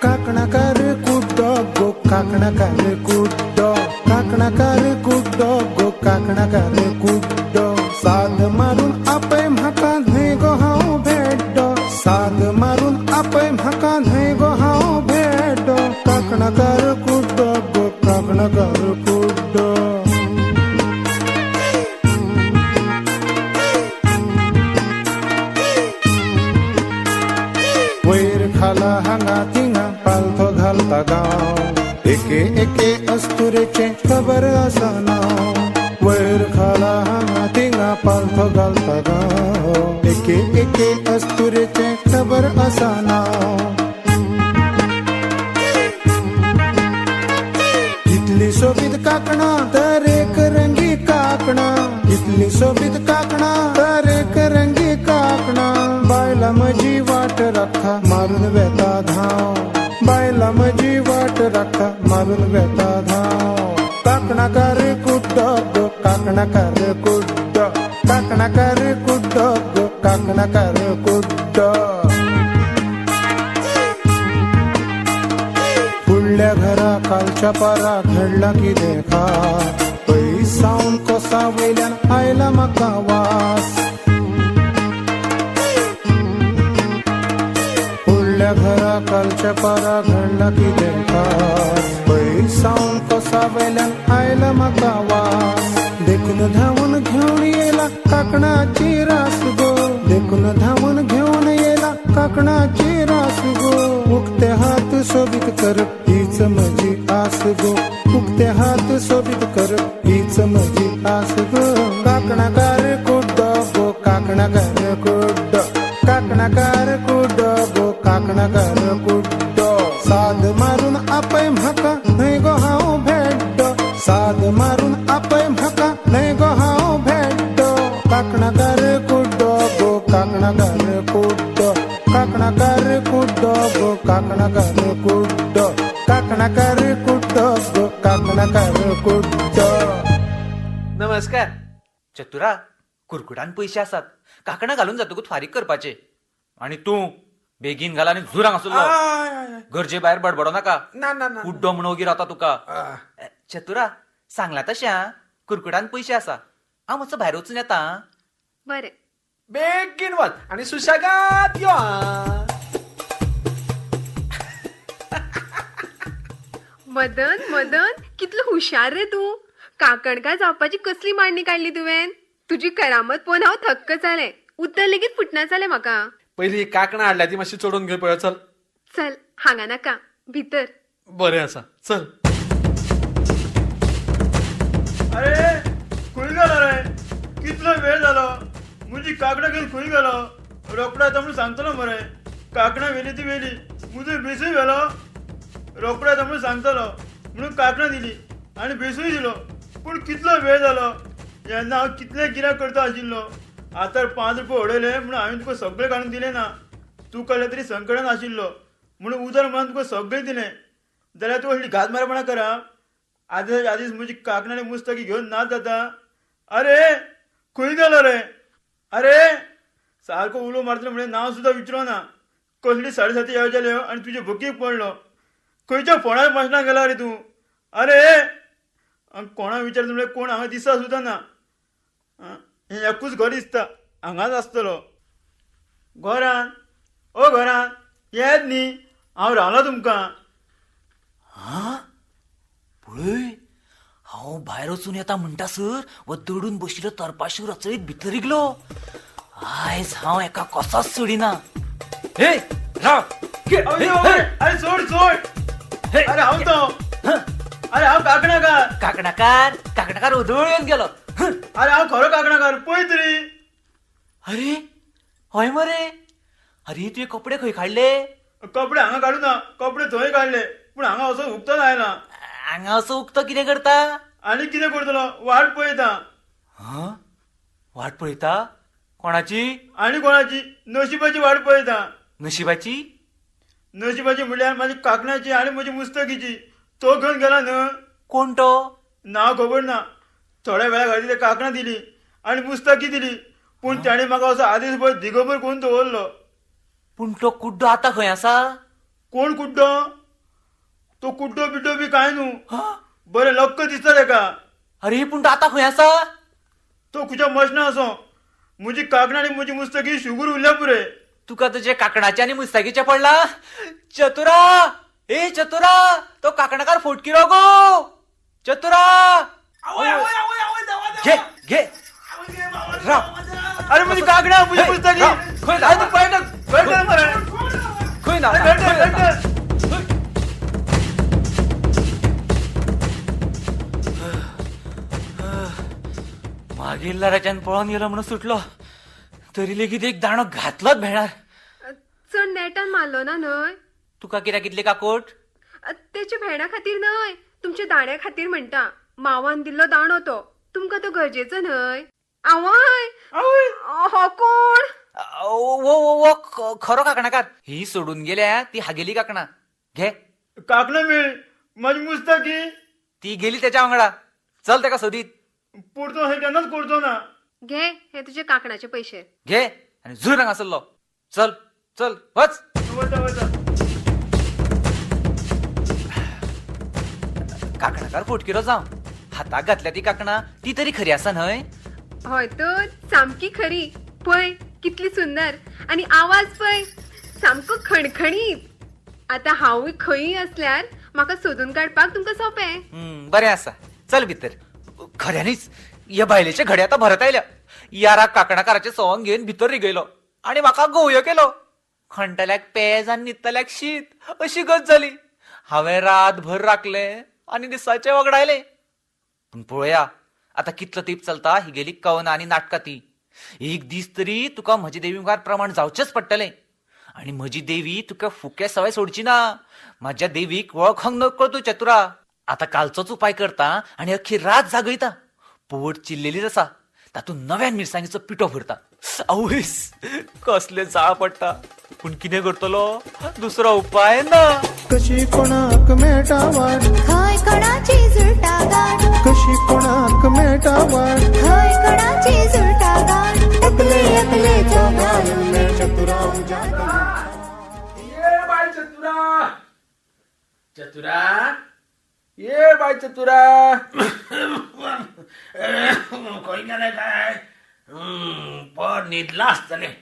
काकणाकार कुड्डो गो काकणाकार कुड्डो, काकणाकार कुड्डो गो काकणाकार कुड्डो. साद मारून आपय म्हाका न्हय गो हांव भेड्डो, साद मारून आपय म्हाका न्हय गो हांव भेड्डो. काकणाकार कुड्डो गो काकणाकार कुड्डो. वयर खाला हांगा थिंगा पालथो घालता गांव, एके एके अस्तुरेचें खबर आसना. वयर खाला हांगा थिंगा पालथो घालता गांव, एके एके अस्तुरेचें खबर आसना. इतली सोबीत कांकणां तर एक रंगी कांकणां, इतली सोबीत कांकणां तर एक रंगी कांकणां. बायला म्हजी वाट राखता मारून वेता धांव, बायला म्हजी वाट राखता मारून वेता धांव. कांकणाकार कुड्डो गो कांकणाकार कुड्डो, कांकणाकार कुड्डो गो कांकणाकार कुड्डो. फुडल्या घरा कालच्या पारा घडला कितें खास, पयस सावन कोसा वयल्यान आयला म्हाका वास. फुडल्या घरा कालच्या पारा घडला कितें खास, पयस सावन कोसा वयल्यान आयला म्हाका वास. देखून धांवून घेवन येयला कांकणाची रास गो, देखून धांवून घेवन येयला कांकणाची रास गो. उक्ते हात सोबीत करप हीच म्हजी आस गो, उक्ते हात सोबीत करप हीच म्हजी आस गो. कांकणाकार कुड्डो गो कांकणाकार कुड्डो, कांकणाकार कुड्डो गो कांकणाकार कुड्डो. साद मारून आपय म्हाका न्हय गो हांव भेड्डो, साद मारून आपय म्हाका न्हय गो हांव भेड्डो. कांकणाकार कुड्डो गो कांकणाकार कुड्डो, कांकणाकार कुड्डो गो कांकणाकार कुड्डो, कांकणाकार कुड्डो गो कांकणाकार कुड्डो. नमस्कार चतुरा. कुरकुटान पयशे आसात, कांकणां घालून जातकूच फारीक करपाचे. आनी तूं बेगीन घाल आनी झूर हांगासरलो. गरजे भायर बडबडो नाका. कुड्डो म्हणून ओगी रावता तुका. चतुरा, सांगला तशें कुरकुटान पयशे आसा, हांव मातसो भायर वचून येता. बरें, बेगीन वच आनी सुशेगाद यो. मदन मदन, कितलो हुशार रे तूं. कांकणकार जावपाची कसली मांडणी काडली तुवें? तुजी करामत पळोवन हांव थक्क जालें. उतर लेगीत फुटना जालें म्हाका. पयलीं कांकणां हाडल्या ती मातशी चडोवन घे पळय. चल चल, हांगा नाका, भितर. बरें आसा, चल. अरे खंय गेलो रे? कितलो वेळ जालो, मुजी काकणां घेवन खंय गेलो? रोकडो येता म्हणून सांगतलो मरे. काकणां व्हेली ती व्हेली, मुजो बेसूय व्हेलो. रोकडो येता म्हणून सांगतलो म्हणून काकणां दिली आनी बेसूय दिलो. पूण कितलो वेळ जालो, येन्ना हांव कितले गिरायक करता आशिल्लो. आतां 5 रुपये उडयले म्हणून हांवें तुका सगळें काडून दिलें ना. तूं कसले तरी संकटान आशिल्लो म्हणून उदर म्हणून तुका सगळें दिलें. जाल्यार तूं असली घातमारपणां करा. आदेश आदीस म्हजी काकणां आनी मुस्तकी घेवन नाच जाता. अरे खंय गेलो रे? अरे सारको उलो मारतलो म्हणलें नांव सुद्दां विचारो ना. कसली 7.5 येवजाल्यो आनी तुजे भकीक पडलो. खंयच्या फोणार मशणाक गेला रे तूं? अरे कोणा विचारता म्हणल्यार कोण हांगा दिसता सुद्दां ना. हें एकूच घर दिसता, हांगाच आसतलो. घरान, ओ घरान येत न्ही, हांव रावला तुमकां. हां पळय, हांव भायर वचून येता म्हणटासर हो दडून बशिल्लो तरपाशूर रचयत भितर रिगलो. आयज हांव एका कसोच सोडिना. हे राव, अरे सोड सोड. अरे हांव तो, अरे हांव काकणाकार. काकणाकार? काकणाकार उदळ येवन गेलो. अरे हांव खरो काकणाकार, पळय तरी. अरे हय मरे. अरे तुवें कपडे खंय काडले? कपडे हांगा काडू ना, कपडे थंय काडले, पूण हांगा असो उक्तो आयला. हांगा असो उक्तो कितें करता? आनी कितें करतलो, वाट पळयता. हां, वाट पळयता? कोणाची? आनी कोणाची, नशिबाची वाट पळयता. नशिबाची? नशिबाची म्हणल्यार म्हाजी काकणाची आनी म्हजी मुस्तकीची. तो घेवन गेला न्हय. कोण तो? नांव खबर ना. थोड्या वेळा खातीर काकणां दिली आनी मुस्तकी दिली, पूण ताणें म्हाका असो आदेशभर दिगोभर करून दवरलो. पूण तो कुड्डो आतां खंय आसा? कोण कुड्डो? तो कुड्डो बिड्डो बी कांय न्हू, बरें लक्क दिसता तेका. अरे पूण तो आतां खंय आसा? तो खुच्या मशना आसो. म्हजी काकणां आनी म्हजी मुस्तकी शुगूर उरल्या पुरे. तुका तुजे काकणाचें आनी मुस्ताकीचें पडला? चतुरा, ए चतुरा, तो काकणाकार फोटकिरो गो. चतुरा, घे घे. अरे म्हजी काकणां, म्हजी मुस्तकी खंय? खंय ना? मागीर लाराच्यान पळोवन गेलो म्हणून सुटलो, तरी लेगीत एक दाणो घातलोच भेणार. चड नेटान मारलो ना न्हय? तुका कित्याक कितली काकोट? तेच्या भेणा खातीर न्हय, तुमच्या दाण्या खातीर म्हणटा. मावान दिल्लो दाणो तो, तुमकां तो गरजेचो न्हय. आवय, हो कोण? वो खरो काकणाकार. ही सोडून गेल्या ती हागेली काकणां. घे काकणां मेळ, म्हजी मुस्तकी ती गेली तेच्या वांगडा. चल तेका सोदीत. पुरतो हे केन्नाच करचो ना. घे हे तुझे काकणाचे पैसे घे आनी झूर हांगासरलो. चल चल वच. काकणाकार फोटकिरो जावं, हाताक घातल्या ती काकणां ती तरी खरी आसा न्हय? हय तर, सामकी खरी. पळय कितली सुंदर, आनी आवाज पळय सामको खणखणीत. आतां हांवूय खंयूय असल्यार म्हाका सोदून काडपाक तुमकां सोंपें. बरें आसा, चल भितर. खऱ्यांनीच ह्या बायलेचे घडे आतां भरत आयल्या. यारा काकणाकाराचें सवंग घेवन भितर रिगयलो आनी म्हाका गोवयो केलो. खणटल्याक पेज आनी न्हिदतल्याक शीत अशी गत जाली. हांवें रातभर राखलें आनी दिसाचें वगडायलें. पूण पळोवया आतां कितलो तेंप चलता ही गेली कवनां आनी नाटकां ती. एक दीस तरी तुका म्हजे देवी मुखार प्रमाण जावचेंच पडटलें. आनी म्हजी देवी तुका फुके सवाय सोडची ना. म्हज्या देवीक वळखोंक नको तूं चतुरा. आतां कालचोच उपाय करता आनी अख्खी रात जागयता. पोट चिल्लेलीच आसा, तातूंत नव्यान मिरसांगेचो पिठो भरता. आवयस, कसले जाळ पडटा. पूण कितें करतलो, दुसरो उपाय ना. कशी कोणाक मेळटा वाट, खंय कोणाची जुळटा गाठ. कशी कोणाक मेळटा वाट, खंय कोणाची जुळटा गाठ. अकले अकलेचो घालून चतुरा उजाता. ये बाय चतुरा, चतुरा, ये बाय चतुरा. खंय गेलें काय? पर न्हिदलां आसतलें.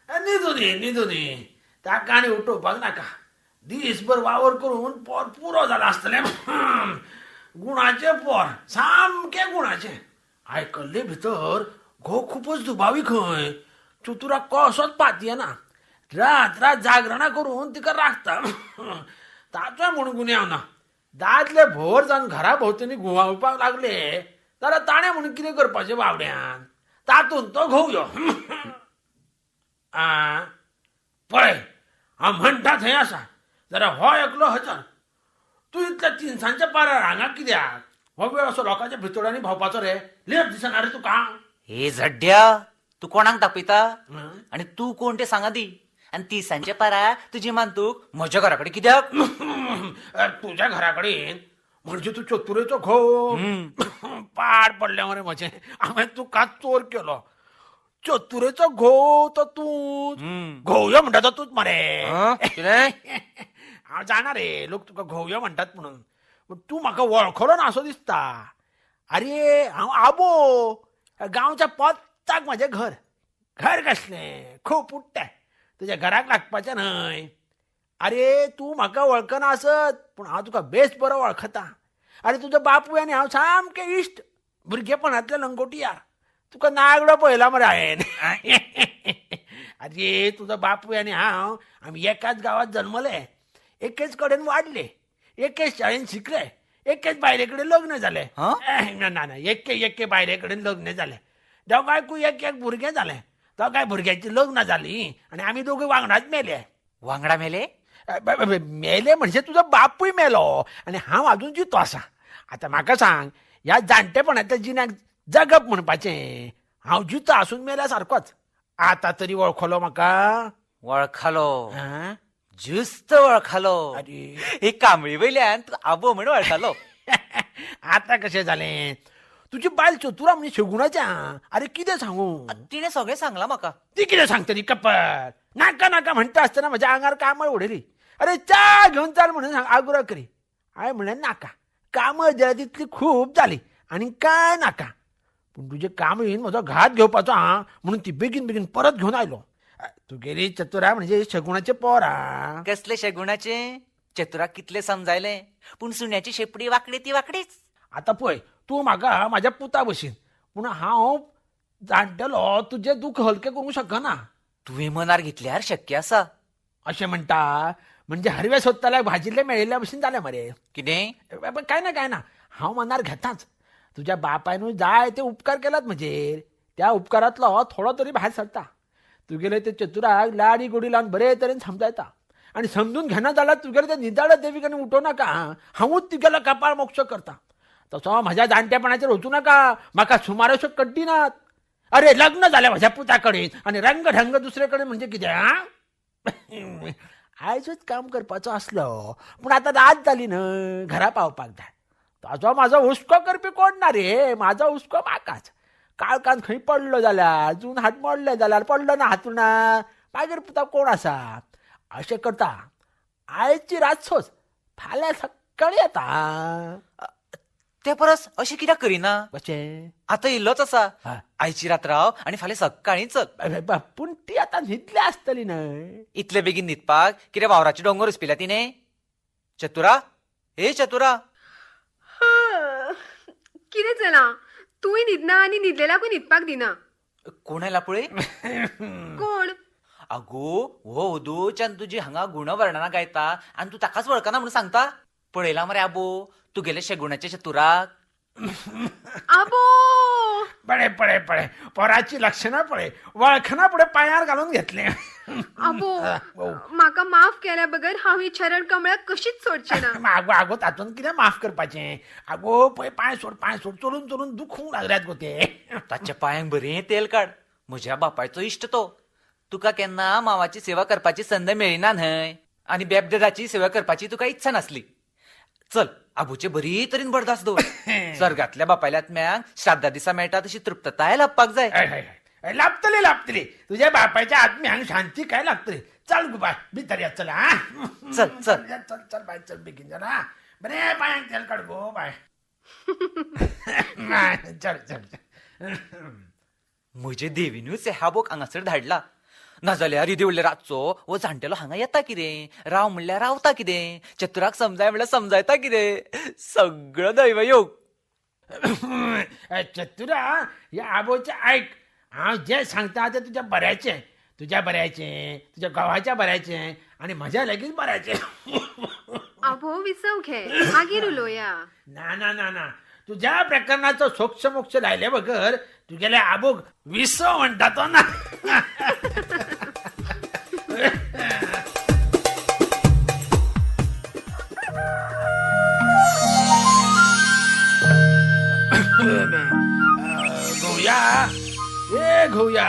न्हिदूं दी, न्हिदूं दी, ताका आनी उठोवपाक नाका. दीसभर वावर करून पोर पुरो जाला आसतलें. गुणाचें पोर, सामकें गुणाचें. आयकल्ले भितर घोव खुबूच दुबावी खंय. चतुराक कसोच पातयेना. रात रात जागरणां करून तिका राखता. ताचोय म्हूण गुन्यांव ना. दादले भोर जावन घरा भोंवतणी घुंवावपाक लागले जाल्यार ताणें म्हणून कितें करपाचें बावड्यान? तातूंत तो घोवयो. आ पळय हांव म्हणटा थंय आसा, जाल्यार हो एकलो हजर. तूं इतल्या तिनसांच्या पारार हांगा कित्याक? हो वेळ असो लोकांच्या भितोडांनी भोंवपाचो रे? लेट दिसना रे तुका? हे झड्ड्या, तूं कोणाक दाखयता आनी तूं कोण तें सांगा दी. आनी तिसांच्या पारार तुजी मानतूक म्हज्या घरा कडेन कित्याक? तुज्या घरा कडेन म्हणजे तूं चतुरेचो घोव? पाड पडलें मरे म्हजें, हांवें तुका चोर केलो. चतुरेचो घोव तो तूं, घोवयो म्हणटा तो तूंच मरे. कितें? हांव जाणा रे लोक तुका घोवयो म्हणटात म्हणून, पूण तूं म्हाका वळखलो ना असो दिसता. अरे हांव आबो, गांवच्या पोत्ताक म्हजें घर. घर कसलें खूब उडटा, तुज्या घराक लागपाचें न्हय. अरे तूं म्हाका वळखना आसत, पूण हांव तुका बेस बरो वळखता. अरे तुजो बापूय आनी हांव सामके इश्ट, भुरगेपणांतले लंगोटी यार. तुका नागडो पळयला मरे हांवें. अरे तुजो बापूय आनी हांव आमी एकाच गांवांत जल्मले, एकेच कडेन वाडले, एकेच शाळेन शिकले, एकेच बायले कडेन लग्न जालें. ना ना, एके एके बायले कडेन लग्न जालें. दोगांयकूय एक एक भुरगें जालें. दोगांय भुरग्यांची लग्न जालीं आनी आमी दोगूय वांगडाच मेले. वांगडा मेले? मेले म्हणजे तुजो बापूय मेलो आनी हांव आजून जितो आसा. आतां म्हाका सांग, ह्या जाणटेपणांतल्या जिण्याक जगप म्हणपाचें हांव जितो आसून मेल्या सारकोच. आतां तरी वळखलो म्हाका? वळखलो, ज्युस्त वळखलो. अरे कांबळी वयल्यान तूं आबो म्हण वळखलो. आतां कशें जालें? तुजी बायल चतुरा म्हणजे शेगुणाच्या. अरे कितें सांगू, तिणें सगळें सांगलां म्हाका. ती कितें सांगतली कपट? नाका नाका म्हणटा आसतना म्हज्या आंगार कामळ उडयली. अरे च्या घेवन चल म्हणून आग्रो करी. हांवें म्हणलें नाका, कामळ दिल्या तितली खूब जाली आनी काय नाका. पूण तुजे कामळीन म्हजो घात घेवपाचो आं म्हणून ती बेगीन बेगीन परत घेवन आयलो. तुगेली चतुरा म्हणजे शेगुणाचें पोर आं. कसले शेगुणाचें? चतुराक कितलें समजायलें, पूण सुण्याची शेपडी वांकडी ती वांकडीच. आतां पळय, तूं म्हाका म्हाज्या पुता भशेन, पूण हांव जाणटेलो तुजें दुख्ख हलकें करूंक शकना. तुवें मनार घेतल्यार शक्य आसा. अशें म्हणटा म्हणजे हरवे सोदताल्याक भाजिल्लें मेळिल्ल्या भशेन जालें मरे. कितें? काय ना काय ना, हांव मनार घेताच. तुज्या बापायनूय जाय ते उपकार केलात म्हजेर, त्या उपकारांतलो थोडो तरी भायर सरता. तुगेले ते चतुराक लाडी गोडी लावन बरे तरेन समजायता आनी समजून घेना जाल्यार तुगेले ते निदाळ देवीक आनी उठोवं नाका. हांवूच तुगेलो कपाळ मोक्ष करता. तसो म्हज्या जाणटेपणाचेर वचूं नाका, म्हाका सुमारश्यो कड्डी नात. अरे लग्न जालें म्हज्या पुता कडेन आनी रंगढंग दुसरे कडेन म्हणजे कितें? आं, आयजूच काम करपाचो आसलो, पूण आतां रात जाली न्हय, घरा पावपाक जाय. ताजो म्हाजो हुस्को करपी कोण ना रे, म्हाजो हुस्को म्हाकाच. काळखान खंय पडलो जाल्यार, जून हात मोडलें जाल्यार, पडलो ना हातुणार, मागीर पुता कोण आसा? अशें करता, आयची रात सोस, फाल्यां सकाळीं येता. ते परस अशें कित्याक करिना? कशें? आतां इल्लोच आसा, आयची रात राव आनी फाल्यां सकाळीं चल. पूण ती आतां न्हिदल्या आसतली न्हय. इतले बेगीन न्हिदपाक कितें वावराचे दोंगर उसपिल्या तिणें? चतुरा, हे चतुरा, कितें जालां? तूंय न्हिदना आनी न्हिदलेल्याकूय न्हिदपाक दिना. कोण आयला पळय? कोण? अगो हो अदोच्यान तुजी हांगा गुणवर्णना गायता आनी तूं ताकाच वळखना म्हणून सांगता. पळयला मरे आबो तुगेले शेगुणाचे चतुराक. आबो पळय पळय पळय, पोराची लक्षणां पळय, वळखना फुडें पांयार घालून घेतलें. आबो म्हाका माफ केल्या बगर हांव ही चरण कमळाक कशीच सोडचें ना. आगो आगो, तातूंत कितें माफ करपाचें? आगो पळय, पांय सोड पांय सोड, चलून चलून दुखूंक लागल्यात गो ते. ताच्या पांयांक बरें तेल काड. म्हज्या बापायचो इश्ट तो. तुका केन्ना मावाची सेवा करपाची संद मेळ्ळी ना न्हय, आनी बेबदाची सेवा करपाची तुका इत्सा नासली. चल आबूचे बरी तरेन बरदास दवर. स्वर्गांतल्या बापायल्या आत्म्यांक श्राद्धा दिसा मेळटा तशी तृप्तताय लाभपाक जाय. लाभतली लाभतली, तुझ्या बापायच्या आत्म्यांक शांती काय लागतली. चल गो बाय, भितर या, चल. हा चल चल चल चल बाय, चल बेगीन चल. बरे पांयांक तेल काड गो बाय. चल चल. म्हजे देवीनूच ह्या बोक हांगासर धाडला. नाजाल्यार येदे रातचो हो जाणटेलो हांगा येता कितें, राव म्हणल्यार रावता कितें, चतुराक समजाय म्हणल्यार समजायता कितें, सगळो दैवयोग. चतुरा, ह्या आबोचें आयक. हांव जें सांगता तें तुज्या बऱ्याचें, तुज्या बऱ्याचें, तुज्या घोवाच्या बऱ्याचें आनी म्हज्या लेगीत बऱ्याचें. आबो विसव घे, मागीर उलोवया. ना ना ना ना, तुझ्या प्रकरणाचो सोक्ष मोक्ष लायले बगर तुगेले आबोक विसव म्हणटा तो ना. घोया ए घोया,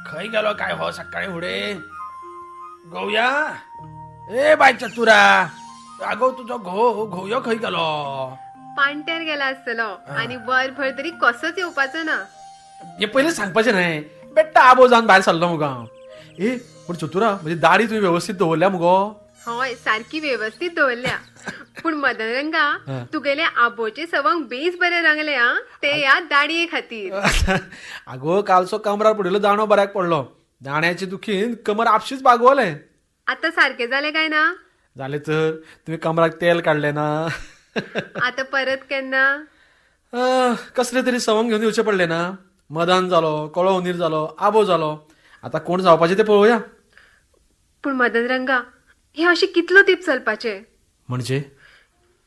खंय गेलो काय हो सकाळी फुडें? गोवया ए बाय चतुरा, आगो तुजो घो घोवयो खंय गेलो? पाणट्यार गेला आसतलो आनी वरभर तरी कसोच येवपाचो ना. हे पयलीं सांगपाचें न्हय, बेट्टा आबो जावन भायर सरलो मुगो हांव. ए पूण चतुरा, म्हजी दाडी तुवें वेवस्थीत दवरल्या मुगो? हय, सारकी वेवस्थीत दवरल्या. पूण मदनरंगा, तुगेले आबोचे सवंग बेस बरें रंगले आं, ते ह्या दाडये खातीर. आगो कालचो कमरार पडिल्लो दाणो बऱ्याक पडलो, दाण्याचे दुखीन कमर आपशीच बागवलें. आतां सारकें जालें काय ना? जालें तर, तुवें कमराक तेल काडलें ना. आतां परत केन्ना? कसले तरी सवंग घेवन येवचें पडलें ना. मदान जालो, कळो उनीर जालो, आबो जालो, आतां कोण जावपाचें तें पळोवया. पूण मदनरंगा, हें अशें कितलो तेंप चलपाचें? म्हणजे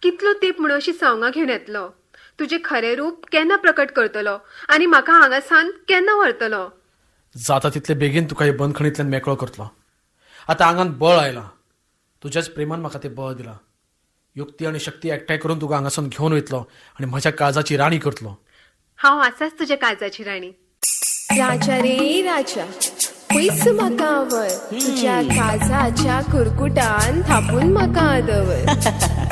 कितलो तेंप म्हणून अशी सवंगां घेवन येतलो? तुजें खरें रूप केन्ना प्रकट करतलो आनी म्हाका हांगासान केन्ना व्हरतलो? जाता तितले बेगीन तुका हे बंदखणींतल्यान मेकळो करतलो. आतां आंगान बळ आयलां, तुज्याच प्रेमान म्हाका तें बळ दिलां. युक्ती आनी शक्ती एकठांय करून तुका हांगासून घेवन वयतलो आनी म्हज्या काळजाची राणी करतलो. हांव आसाच तुज्या काळजाची राणी. राजा रे राजा, पयस म्हाका व्हर, तुज्या काळजाच्या कुरकुटान थापून म्हाका दवर.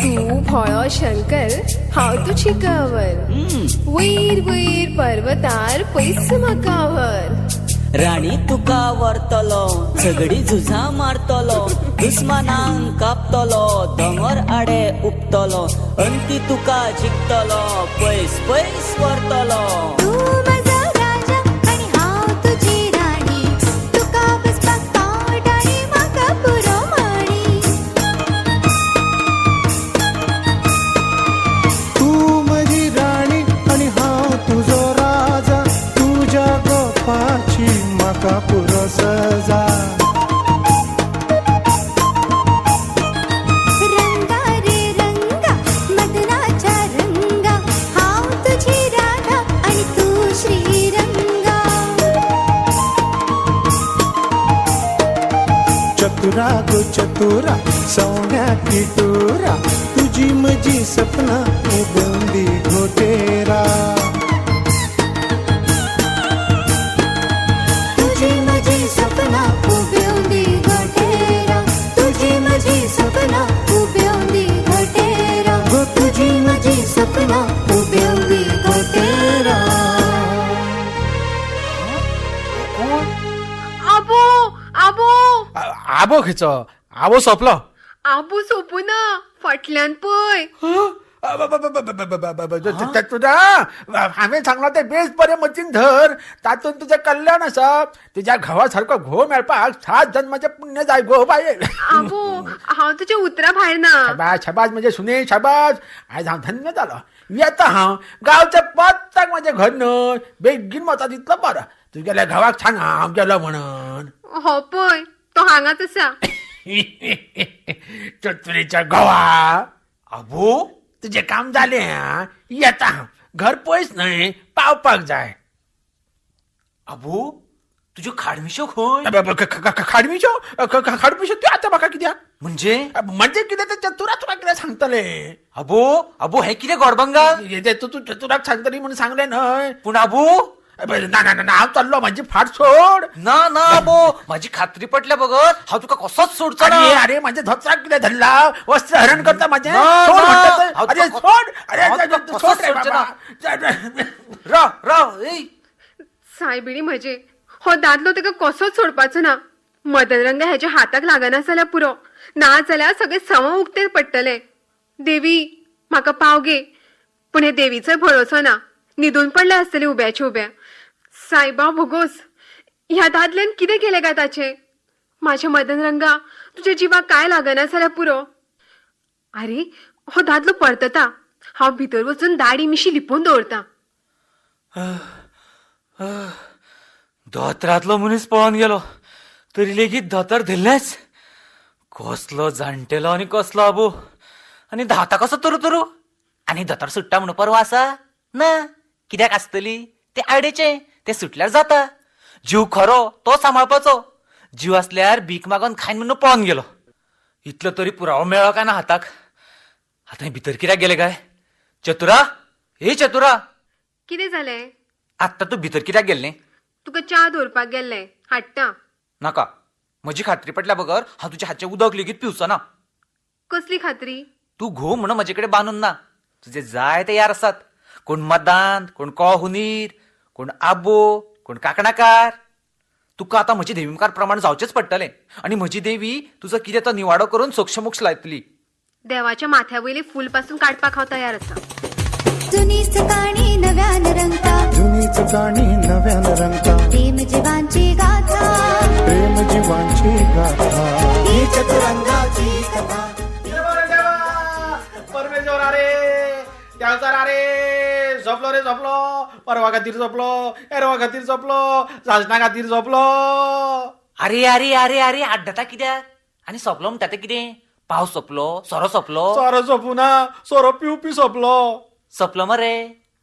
तूं भोळो शंकर, हांव तुजी कवर. वयर वयर पर्वतार पयस म्हाका व्हर. राणी तुका व्हरतलो, झगडी झुजां मारतलो, दुस्मानांक कापतलो, दोंगर आडे उपतलो, अंती तुका जिखतलो, पयस पयस व्हरतलो. रंगा रे रंगा मदनाच्या रंगा, हांव तुजी राधा आनी तूं श्रीरंगा. चतुरा गो चतुरा, सवण्या किटुरा, तुजी म्हजी सपना उबंदी घोटेरा. सपना उबेवंदी घोटेरा, तुझी म्हजी सपना उबेवंदी घोटेरा, गो तुझी म्हजी सपना उबेवंदी घोटेरा. आबो आबो आबो खंयचो? आबो सोंपलो. आबो सोंपू ना, फाटल्यान पळय. तुझा हांवें सांगलां तें बेस बरें मतीन धर, तातूंत तुजें कल्याण आसा. तुज्या घोवा सारको घोव मेळपाक 7 जन्माचें पुण्य जाय गो बाये. आबो, हांव तुज्या उतरां भायर ना. शाबास शाबास म्हजे सुने, शाबास. आयज हांव धन्य जालो. येता हांव, गांवच्या पत्ताक म्हजें घर न्हय, बेगीन वता तितलो बरो. तुगेल्या घोवाक सांग हांव गेलो म्हणून. हो पळय, तो हांगाच आसा. चतुरीच्या घोवा. आबो, तुजें काम जालें. येता हांव, घर पयस न्हय, पावपाक जाय. आबो, तुज्यो खाडमिश्यो खंय? खाडमिश्यो? खाडमिश्यो त्यो आतां म्हाका कित्याक? म्हणजे म्हणजे कितें तें चतुरा तुका कितें सांगतलें. आबो आबो, हें कितें गोडबंगा? तूं तूं चतुराक सांगतली म्हणून सांगलें न्हय. पूण आबो ना ना ना, हांव चल्लो, म्हजी फाट सोड. ना ना आबो, म्हजी खात्री पटल्या बगर हांव तुका कसोच सोडचो ना. अरे म्हजें धोतराक कितें धरला? वस्त्र हरण करता म्हजें? सोड म्हणटा. अरे सोड, अरे सोड रे बाबा. राव राव. ए सायबिणी म्हजे, हो दादलो ताका कसोच सोडपाचो ना. मदनरंगा हेच्या हाताक लागना जाल्यार पुरो, ना जाल्यार सगळे सवंग उक्ते पडटले. देवी म्हाका पाव गे. पूण हे देवीचोय भरोसो ना, न्हिदून पडले आसतले उब्याचे उब्या. सायबा भोगोस, ह्या दादल्यान कितें केलें काय ताचें? म्हाज्या मदनरंगा, तुज्या जिवाक काय लागना जाल्यार पुरो. आरे, हो दादलो परतता, हांव भितर वचून दाडी मिशी लिपोवन दवरता. धोतरांतलो मनीस पळोवन गेलो तरी लेगीत धोतर धरलेंच. कसलो जाणटेलो आनी कसलो आबो, आनी धाता कसो तरु तरु. आनी दोतोर सुट्टा म्हणून परवा आसा ना, कित्याक आसतली? ते आडेचें, ते सुटल्यार जाता. जीव खरो तो सांबाळपाचो. जीव आसल्यार भीक मागून खायन म्हणून पळोवन गेलो. इतलो तरी पुरावो मेळ्ळो काय ना हाताक? आतां भितर कित्याक गेले काय? चतुरा, हे चतुरा, कितें जालें? आत्तां तूं भितर कित्याक गेल्लें? तुका च्या दवरपाक गेल्लें, हाडटा. नाका, म्हजी खात्री पडल्या बगर हांव तुज्या हातचें उदक लेगीत पिवचो ना. कसली खात्री? तूं घोव म्हणून म्हजे कडेन बांदून ना. तुजे जायते यार आसात, कोण मदांत, कोण कळ हुनीर, कोण आबो, कोण काकणाकार. तुका आतां म्हजी देवी मुखार प्रमाण जावचेंच पडटलें आनी म्हजी देवी तुजो कितें तो निवाडो करून सोक्षमोक्ष लायतली. देवाच्या माथ्या वयले फूल पासून काडपाक हांव तयार आसा. जुनीच काणी नव्यान रंगता, जुनीच काणी नव्यान रंगता, प्रेम जीवांची गाथा, प्रेम जीवांची गाथा, ही चतुरंगाची कथा. परमेश्वर अरे देवचार अरे, झोपलो रे झोपलो, परवा खातीर झोपलो, एरवा खातीर झोपलो, सासणा खातीर झोपलो. अरे अरे अरे अरे, आड्डता कित्याक? आनी सोंपलो म्हणटा तें कितें? पावस सोंपलो, सोरो सोंपलो. सोरो सोंपू ना, सोरो पिवपी सोंपलो. सोंपलो मरे,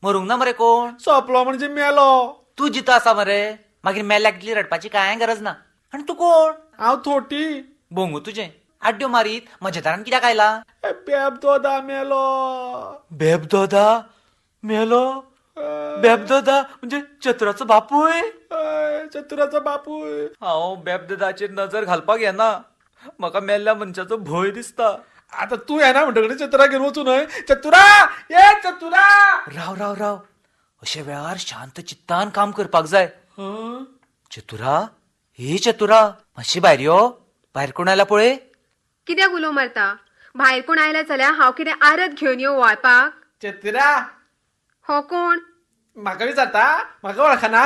मरूंक ना मरे कोण? सोंपलो म्हणजे मेलो. तूं जितो आसा मरे, मागीर मेल्याक इतली रडपाची कांय गरज ना. आनी तूं कोण? हांव थोटी. भोंगू तुजें, आड्ड्यो मारीत म्हज्या दारान कित्याक आयला? बेबदोदा मेलो. बेबदोदा मेलो? बेबदोदा म्हणजे चतुराचो बापूय? चतुराचो बापूय. हांव बेबदोदाचेर नजर घालपाक येना, म्हाका मेल्ल्या मनशाचो भंय दिसता. आता तूं येना म्हणटकच चतुरा घेवन वचूं न्हय. चतुरा, ये चतुरा. राव राव राव, अशे वेळार शांत चित्तान काम करपाक जाय. चतुरा, हे चतुरा, मातशी भायर यो. भायर कोण आयला पळय. कित्याक उलो मारता? भायर कोण आयला जाल्यार हांव कितें आरत घेवन यो वळपाक? चतुरा. हो कोण? म्हाका विचारता? म्हाका वळखना?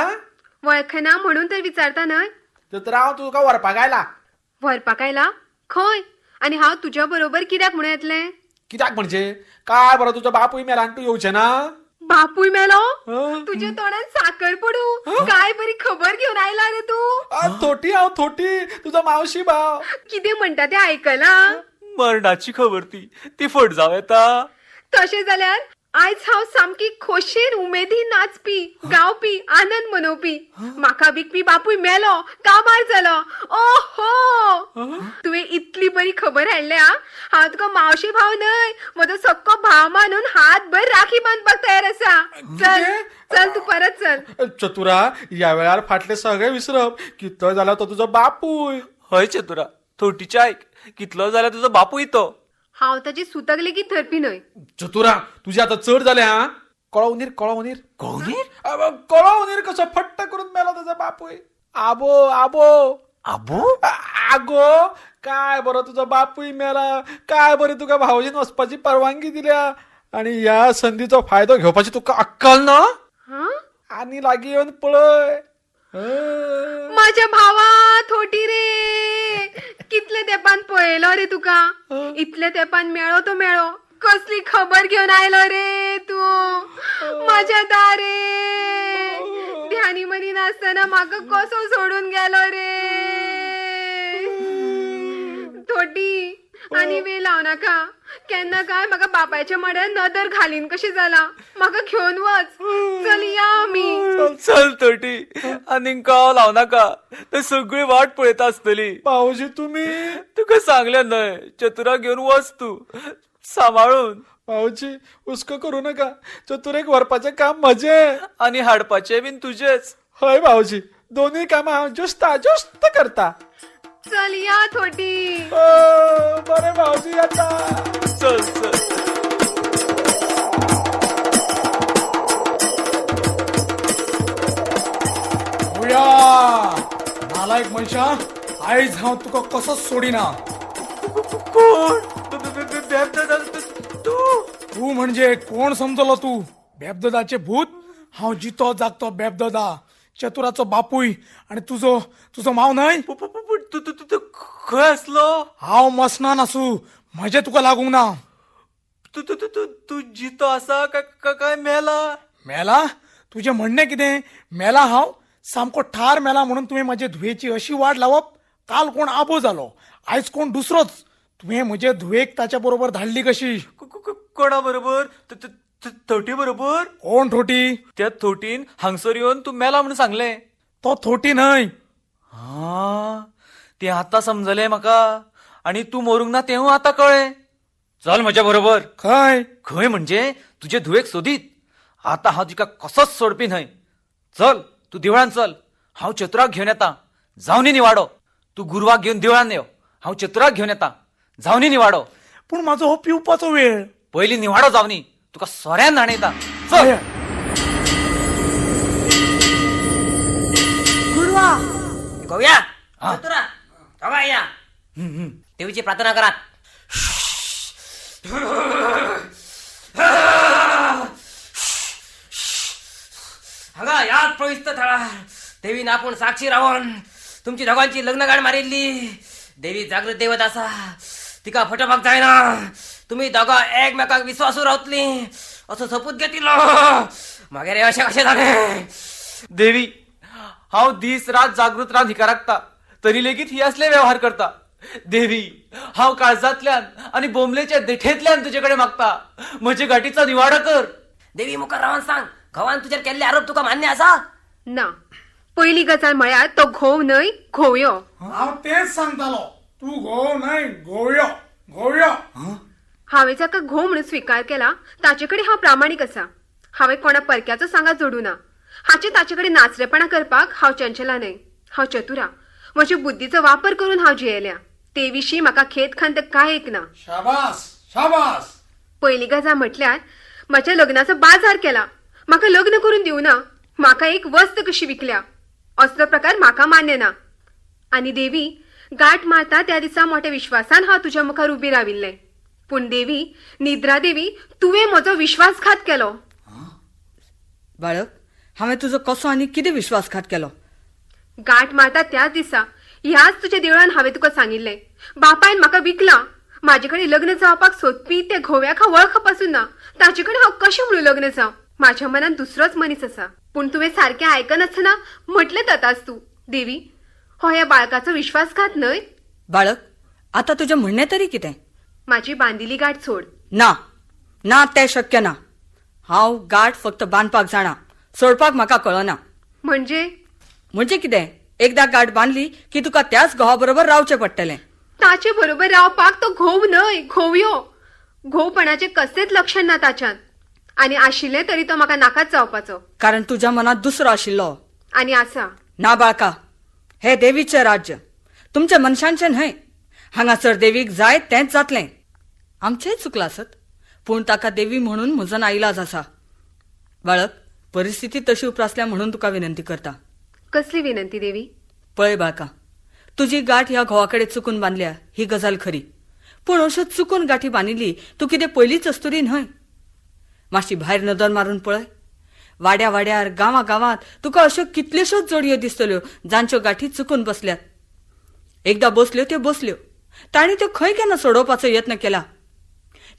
वळखना म्हणून तर विचारता न्हय. चतुरा, हांव तुका व्हरपाक आयला. व्हरपाक आयला? खंय? आनी हांव तुज्या बरोबर कित्याक म्हणून येतलें? कित्याक म्हणजे? काय बरो तुजो बापूय मेला आनी तूं येवचें ना? बापूय मेलो? तुज्या तोंडान साकर पडूं. काय बरी खबर घेवन आयला रे तूं. थोटी, हांव थोटी, तुजो मावशी भाव. कितें म्हणटा तें आयकलां? मरणाची खबर ती, ती फट जावं येता. तशें जाल्यार आयज हांव सामकी खोशेन उमेदीन नाचपी, गावपी, आनंद मनोवपी. म्हाका विकपी बापूय मेलो, काबार जालो. ओहो, तुवें इतली बरी खबर हाडल्या, हांव तुका मावशी भाव न्हय, म्हजो सक्को भाव मानून हातभर राखी बांदपाक तयार आसा. चल चल, तूं परत चल. चतुरा, ह्या वेळार फाटले सगळे विसरप. कितलो जाल्यार तो तुजो बापूय. हय चतुरा, थोटीचे आयक, कितलो जाल्यार तुजो बापूय तो. हांव ताची सुतक लेगीत धरपी न्हय. चतुरा, तुजें आतां चड जालें. हा, कळो उनीर, कळो उनीर, कळो कळो उनीर कसो फट्ट करून मेलो ताजो बापूय. आबो आबो आबो. आगो, काय बरो तुजो बापूय मेला, काय बरी तुका भावजीन वचपाची परवानगी दिल्या, आनी ह्या संदीचो फायदो घेवपाची तुका अक्कल ना? आनी लागीं येवन पळय. माझ्या भावा, थोटी रे, कितले तेपान पळयलो रे तुका. इतले तेपान मेळो तो मेळो, कसली खबर घेवन आयलो रे तूं माझ्या दारे. ध्यानी मनी नासतना म्हाका कसो सोडून गेलो रे थोटी. आनी वेळ लाव नाका, केन्ना काय म्हाका बापायच्या मड्यार नदर घालीन कशी जाला. म्हाका घेवन वच, चल या आमी. चल थोटी, आनीक काव लाव नाका, ते सगळी वाट पळयता आसतली. पावशी तुमी, तुका सांगलें न्हय, चतुरा घेवन वच तूं सांबाळून. पावची, हुस्को करू नका, चतुरेक व्हरपाचें काम म्हजें आनी हाडपाचें बीन तुजेंच. हय भावजी, दोनूय कामां हांव ज्युस्ता ज्युस्त करता. चल या थोटी. बरें भावजी, येता. चल चल. नालायक मनशा, आयज हांव तुका कसोच सोडिना. कोण? तूं? तूं म्हणजे कोण समजलो तूं? बेबदोदाचें भूत? हांव जितो जागतो बेबदोदा, चतुराचो बापूय आनी तुजो तुजो माव न्हय. तूं खंय आसलो? हांव मसणान आसूं, म्हजें तुका लागूंक ना. तूं तूं तूं जितो आसा काय मेला? मेला? तुजें म्हणणें कितें? मेला हांव, सामको ठार मेला म्हणून तुवें म्हजे धुवेची अशी वाट लावप? काल कोण आबो जालो, आयज कोण दुसरोच. तुवें म्हजे धुवेक ताच्या बरोबर धाडली कशी? कोणा बरोबर? थोटी बरोबर. कोण थोटी? त्या थोटीन हांगसर येवन तूं मेला म्हणून सांगलें. तो थोटी न्हय. हा, तें आतां समजलें म्हाका. आनी तूं मरूंक ना तेंवूय आतां कळ्ळें. चल म्हज्या बरोबर. खंय? खंय म्हणजे तुजे धुवेक सोदीत. आतां हांव तिका कसोच सोडपी न्हय. चल तूं देवळान चल, हांव चतुराक घेवन येता. जावनी निवाडो. तूं गुरवाक घेवन देवळान यो, हांव चतुराक घेवन येता. जावनी निवाडो. पूण म्हाजो हो पिवपाचो वेळ. पयलीं निवाडो जावनी, तुका सोऱ्यान न्हाणयता. चल. गुरवा गोव्या चतुरा दोगांय या, देवीची प्रार्थना करात. हांगा ह्याच पवित्र थळार देवीन आपूण साक्षी रावन तुमची दोगांची लग्नगाठ मारिल्ली. देवी जागृत देवत आसा, तिका फटोवपाक जायना. तुमी दोगां एकमेकाक विस्वासू रावतली असो सोपूत घेतिल्लो. मागीर अशें कशें जालें? देवी, हांव दीस रात जागृत रावन हिका राखता, तरी लेगीत ही असले व्यवहार करता. देवी, हांव काळजांतल्यान आनी बोमलेच्या देठेंतल्यान तुजे कडेन मागता, म्हजे गाठीचो निवाडो कर. देवी मुखार रावन सांग, घोवान तुजेर केल्ले आरोप तुका मान्य आसा? ना. पयली गजाल म्हळ्यार तो घोव न्हय, घोवयो. हांव तेंच सांगतालो, तूं घोव न्हय घोवयो. घोवयो. हांवें जाका घोव म्हणून स्विकार केला ताचे कडेन हांव प्रामाणीक आसा. हांवें कोणा परक्याचो सांगात जोडूं ना. हाचे ताचे कडेन नाचरेपणां करपाक हांव चंचला न्हय. हांव चतुरा. म्हजे बुद्धीचो वापर करून हांव जियेल्या. ते विशीं म्हाका खेद खंत कांय एक ना. शाबास शाबास. पयली गजाल म्हटल्यार म्हज्या लग्नाचो बाजार केला. म्हाका लग्न करून दिवना. म्हाका एक वस्त कशी विकल्या. असलो प्रकार म्हाका मान्य ना. आनी देवी, गांठ मारता त्या दिसा मोठ्या विश्वासान हांव तुज्या मुखार उबी राविल्लें. पूण देवी, निद्रा देवी, तुवें म्हजो विश्वासघात केलो. बाळक, हांवें तुजो कसो आनी कितें विश्वासघात केलो? गांठ मारता त्याच दिसा ह्याच तुज्या देवळान हांवें तुका सांगिल्लें, बापायन म्हाका विकला. म्हाजे कडेन लग्न जावपाक सोदपी त्या घोव्याक हांव वळख पासून ना. ताचे कडेन हांव कशें म्हणून लग्न जावं? म्हाज्या मनान दुसरोच मनीस आसा. पूण तुवें सारकें आयकनासतना म्हटलें ततास तूं. देवी, हो ह्या बाळकाचो विश्वासघात न्हय? बाळक, आतां तुजें म्हणणें तरी कितें? म्हाजी बांदिल्ली गांठ सोड. ना ना, तें शक्य ना. हांव गांठ फक्त बांदपाक जाणा, सोडपाक म्हाका कळना. म्हणजे? म्हणजे कितें? एकदां गांठ बांदली की तुका त्याच घोवा बरोबर रावचें पडटलें. ताचे बरोबर रावपाक तो घोव न्हय, घोवयो. घोवपणाचें कसलेंच लक्षण ना ताच्यान. आनी आशिल्लें तरी तो म्हाका नाकाच जावपाचो. कारण तुज्या मनांत दुसरो आशिल्लो. आनी आसा. ना बाळका, हे देवीचें राज्य, तुमच्या मनशांचें न्हय. हांगासर देवीक जाय तेंच जातलें. आमचेंय चुकलां आसत, पूण ताका देवी म्हणून म्हजो नाइलाज आसा. बाळक, परिस्थिती तशी उप्रासल्या म्हणून तुका विनंती करता. कसली विनंती देवी? पळय बाळका, तुजी गांठ ह्या घोवा कडेन चुकून बांदल्या ही गजाल खरी, पूण अश्यो चुकून गांठी बांदिल्ली तूं कितें पयलीच अस्तुरी न्हय. मातशी भायर नदर मारून पळय. वाड्या वाड्यार, गांवा गांवांत तुका अश्यो कितल्योश्योच जोडयो दिसतल्यो जांच्यो गांठी चुकून बसल्यात. एकदां बसल्यो त्यो बसल्यो, तांणी त्यो खंय केन्ना सोडोवपाचो यत्न केला?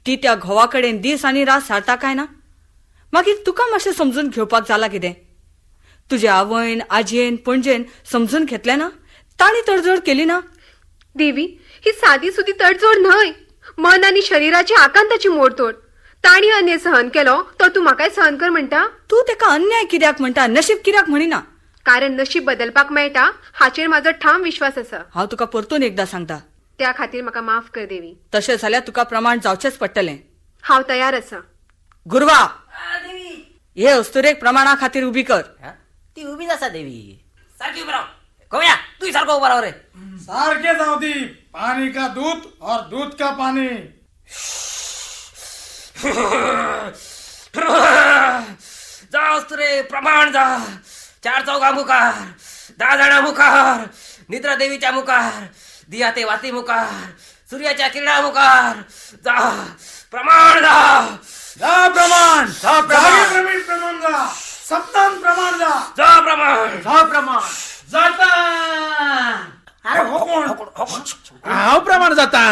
ती त्या घोवा कडेन दीस आनी रात सारता काय ना? मागीर तुका मातशें समजून घेवपाक जाला कितें? तुजे आवयन, आजयेन, पणजेन समजून घेतलें ना? तांणी तडजोड केली ना? देवी, ही सादी सुदी तडजोड न्हय. मन आनी शरिराची आकांताची मोडतोड. तांणी अन्याय सहन केलो तो तूं म्हाकाय सहन कर म्हणटा? तूं ताका अन्याय कित्याक म्हणटा, नशीब कित्याक म्हणिना? कारण नशीब बदलपाक मेळटा हाचेर म्हाजो ठाम विश्वास आसा. हांव तुका परतून एकदां सांगता, त्या खातीर म्हाका माफ कर देवी. तशें जाल्यार तुका प्रमाण जावचेंच पडटलें. हांव तयार आसा. गुरवा, हे अस्तुरेक प्रमाणा खातीर उबी कर. ती उबीच आसा देवी. सारकी उबी राव. गोव्या, तूं सारको उबो राव रे. सारके जावं दी. पानी का दूध और दूध का पानी. जा अस्तुरे, प्रमाण जा. चार चौघा मुखार, 10 जाणां मुखार, निद्रा देवीच्या मुखार, दिया ते वाती मुखार, सूर्याच्या किरणा मुखार जा. प्रमाण जा. जा प्रमाण. जा प्रमाण. प्रमाण जा. सप्तान प्रमाण जा. जा प्रमाण. जा प्रमाण. जाता. अरे हो कोण? हांव प्रमाण जाता.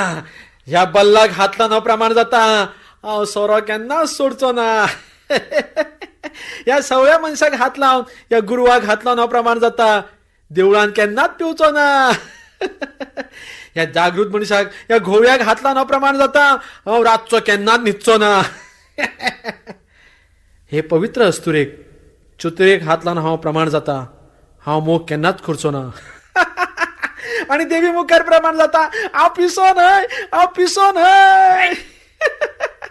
ह्या बल्लाक हात लावन हांव प्रमाण जाता. हांव सोरो केन्नाच सोडचो ना. ह्या सवळ्या मनशाक हात लावन, ह्या गुरवाक हात लावन हांव प्रमाण जाता. देवळान केन्नाच पिवचो ना. ह्या जागृत मनशाक, ह्या घोव्याक हात लावन हांव प्रमाण जाता. हांव रातचो केन्नाच न्हिदचो ना. हे पवित्र अस्तुरेक, चतुरेक हात लावन हांव प्रमाण जाता. हांव मोग केन्नाच करचो ना. आनी देवी मुखार प्रमाण जाता, हांव पिसो न्हय, हांव पिसो न्हय.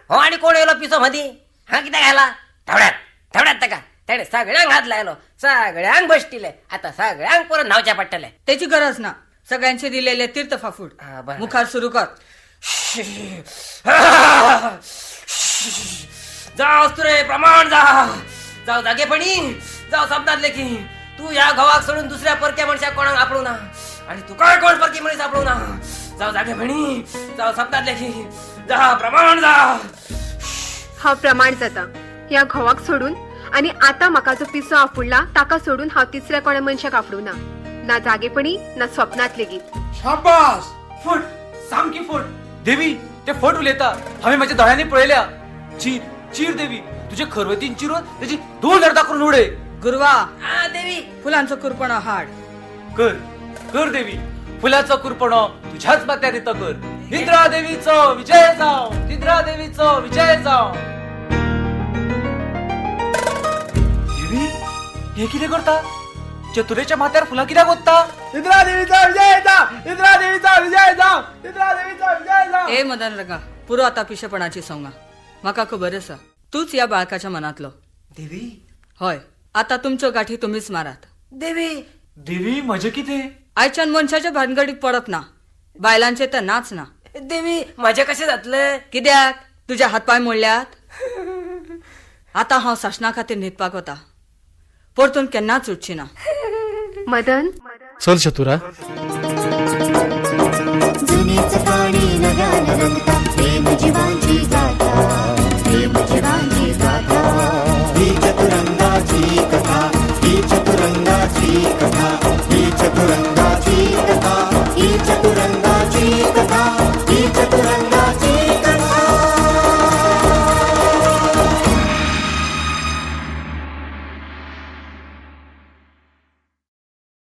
हो आनी कोण येयलो पिसो मदीं? हा कित्याक आयला? धांवड्यात धांवड्यात ताका. तेणे सगळ्यांक हात लायलो, सगळ्यांक बसटिले. आतां सगळ्यांक परत न्हावचें पडटलें. तेची गरज ना. सगळ्यांचे दिलेले तीर्थ फाफूड. मुखार सुरू कर. जाव अस्तुरे, प्रमाण जा. जाव जागेपणी, जाव सपनांत लेखी. तूं ह्या घोवाक सोडून दुसऱ्या परक्या मनशाक कोणाक आपडूं ना आनी तुकाय कोण परकी मनीस आपडूं ना. जाव जागेपणी, जाव सपनांत लेखी, जा प्रमाण जा. हांव प्रमाण जाता ह्या घोवाक सोडून आनी आतां म्हाका जो पिसो आफुडला ताका सोडून हांव तिसऱ्या कोणा मनशाक आफडूं ना, ना जागेपणी ना स्वप्नांत लेगीत. शाबास, फट, सामकी फट. देवी, ते फट उलयता. हांवें म्हज्या दोळ्यांनी पळयल्या. चीर चीर देवी, तुजे खरवतीन चिरून तेजी दोन अर्दा करून उडय. गुरवा देवी, फुलांचो कुरपणो हाड. कर कर देवी, फुलाचो कुरपणो तुझ्याच माथ्यार रितो कर. निद्रा देवीचो विजय जाव, निद्रा देवीचो विजय जाव. देवी, हे कितें करता? चतुरेच्या माथ्यार फुलां कित्याक ओत्ता? निद्रा देवीचा विजय जाव, निद्रा देवीचा विजय जाव, निद्रा देवीचा विजय जाव. ए मदन रंगा, पुरो आता पिशेपणाची सोंगा. म्हाका खबर आसा तूच ह्या बाळकाच्या मनांतलो. देवी? हय, आता तुमच्यो गाठी तुमीच मारात. देवी देवी, म्हजें कितें? आयच्यान मनशाच्या भानगडीत पडप ना, बायलांचे तर नाच ना. देवी, म्हजें कशें जातलें? कित्याक तुज्या हातपांय मोडल्यात? आतां हांव सासणा खातीर न्हिदपाक वता, परतून केन्नाच उठची ना. मदन चल चतुरा. जुनीच काणी नव्यान रंगता, प्रेम जीवांची गाथा, प्रेम जीवांची गाथा. ही चतुरंगाची कथा, ही चतुरंगाची कथा.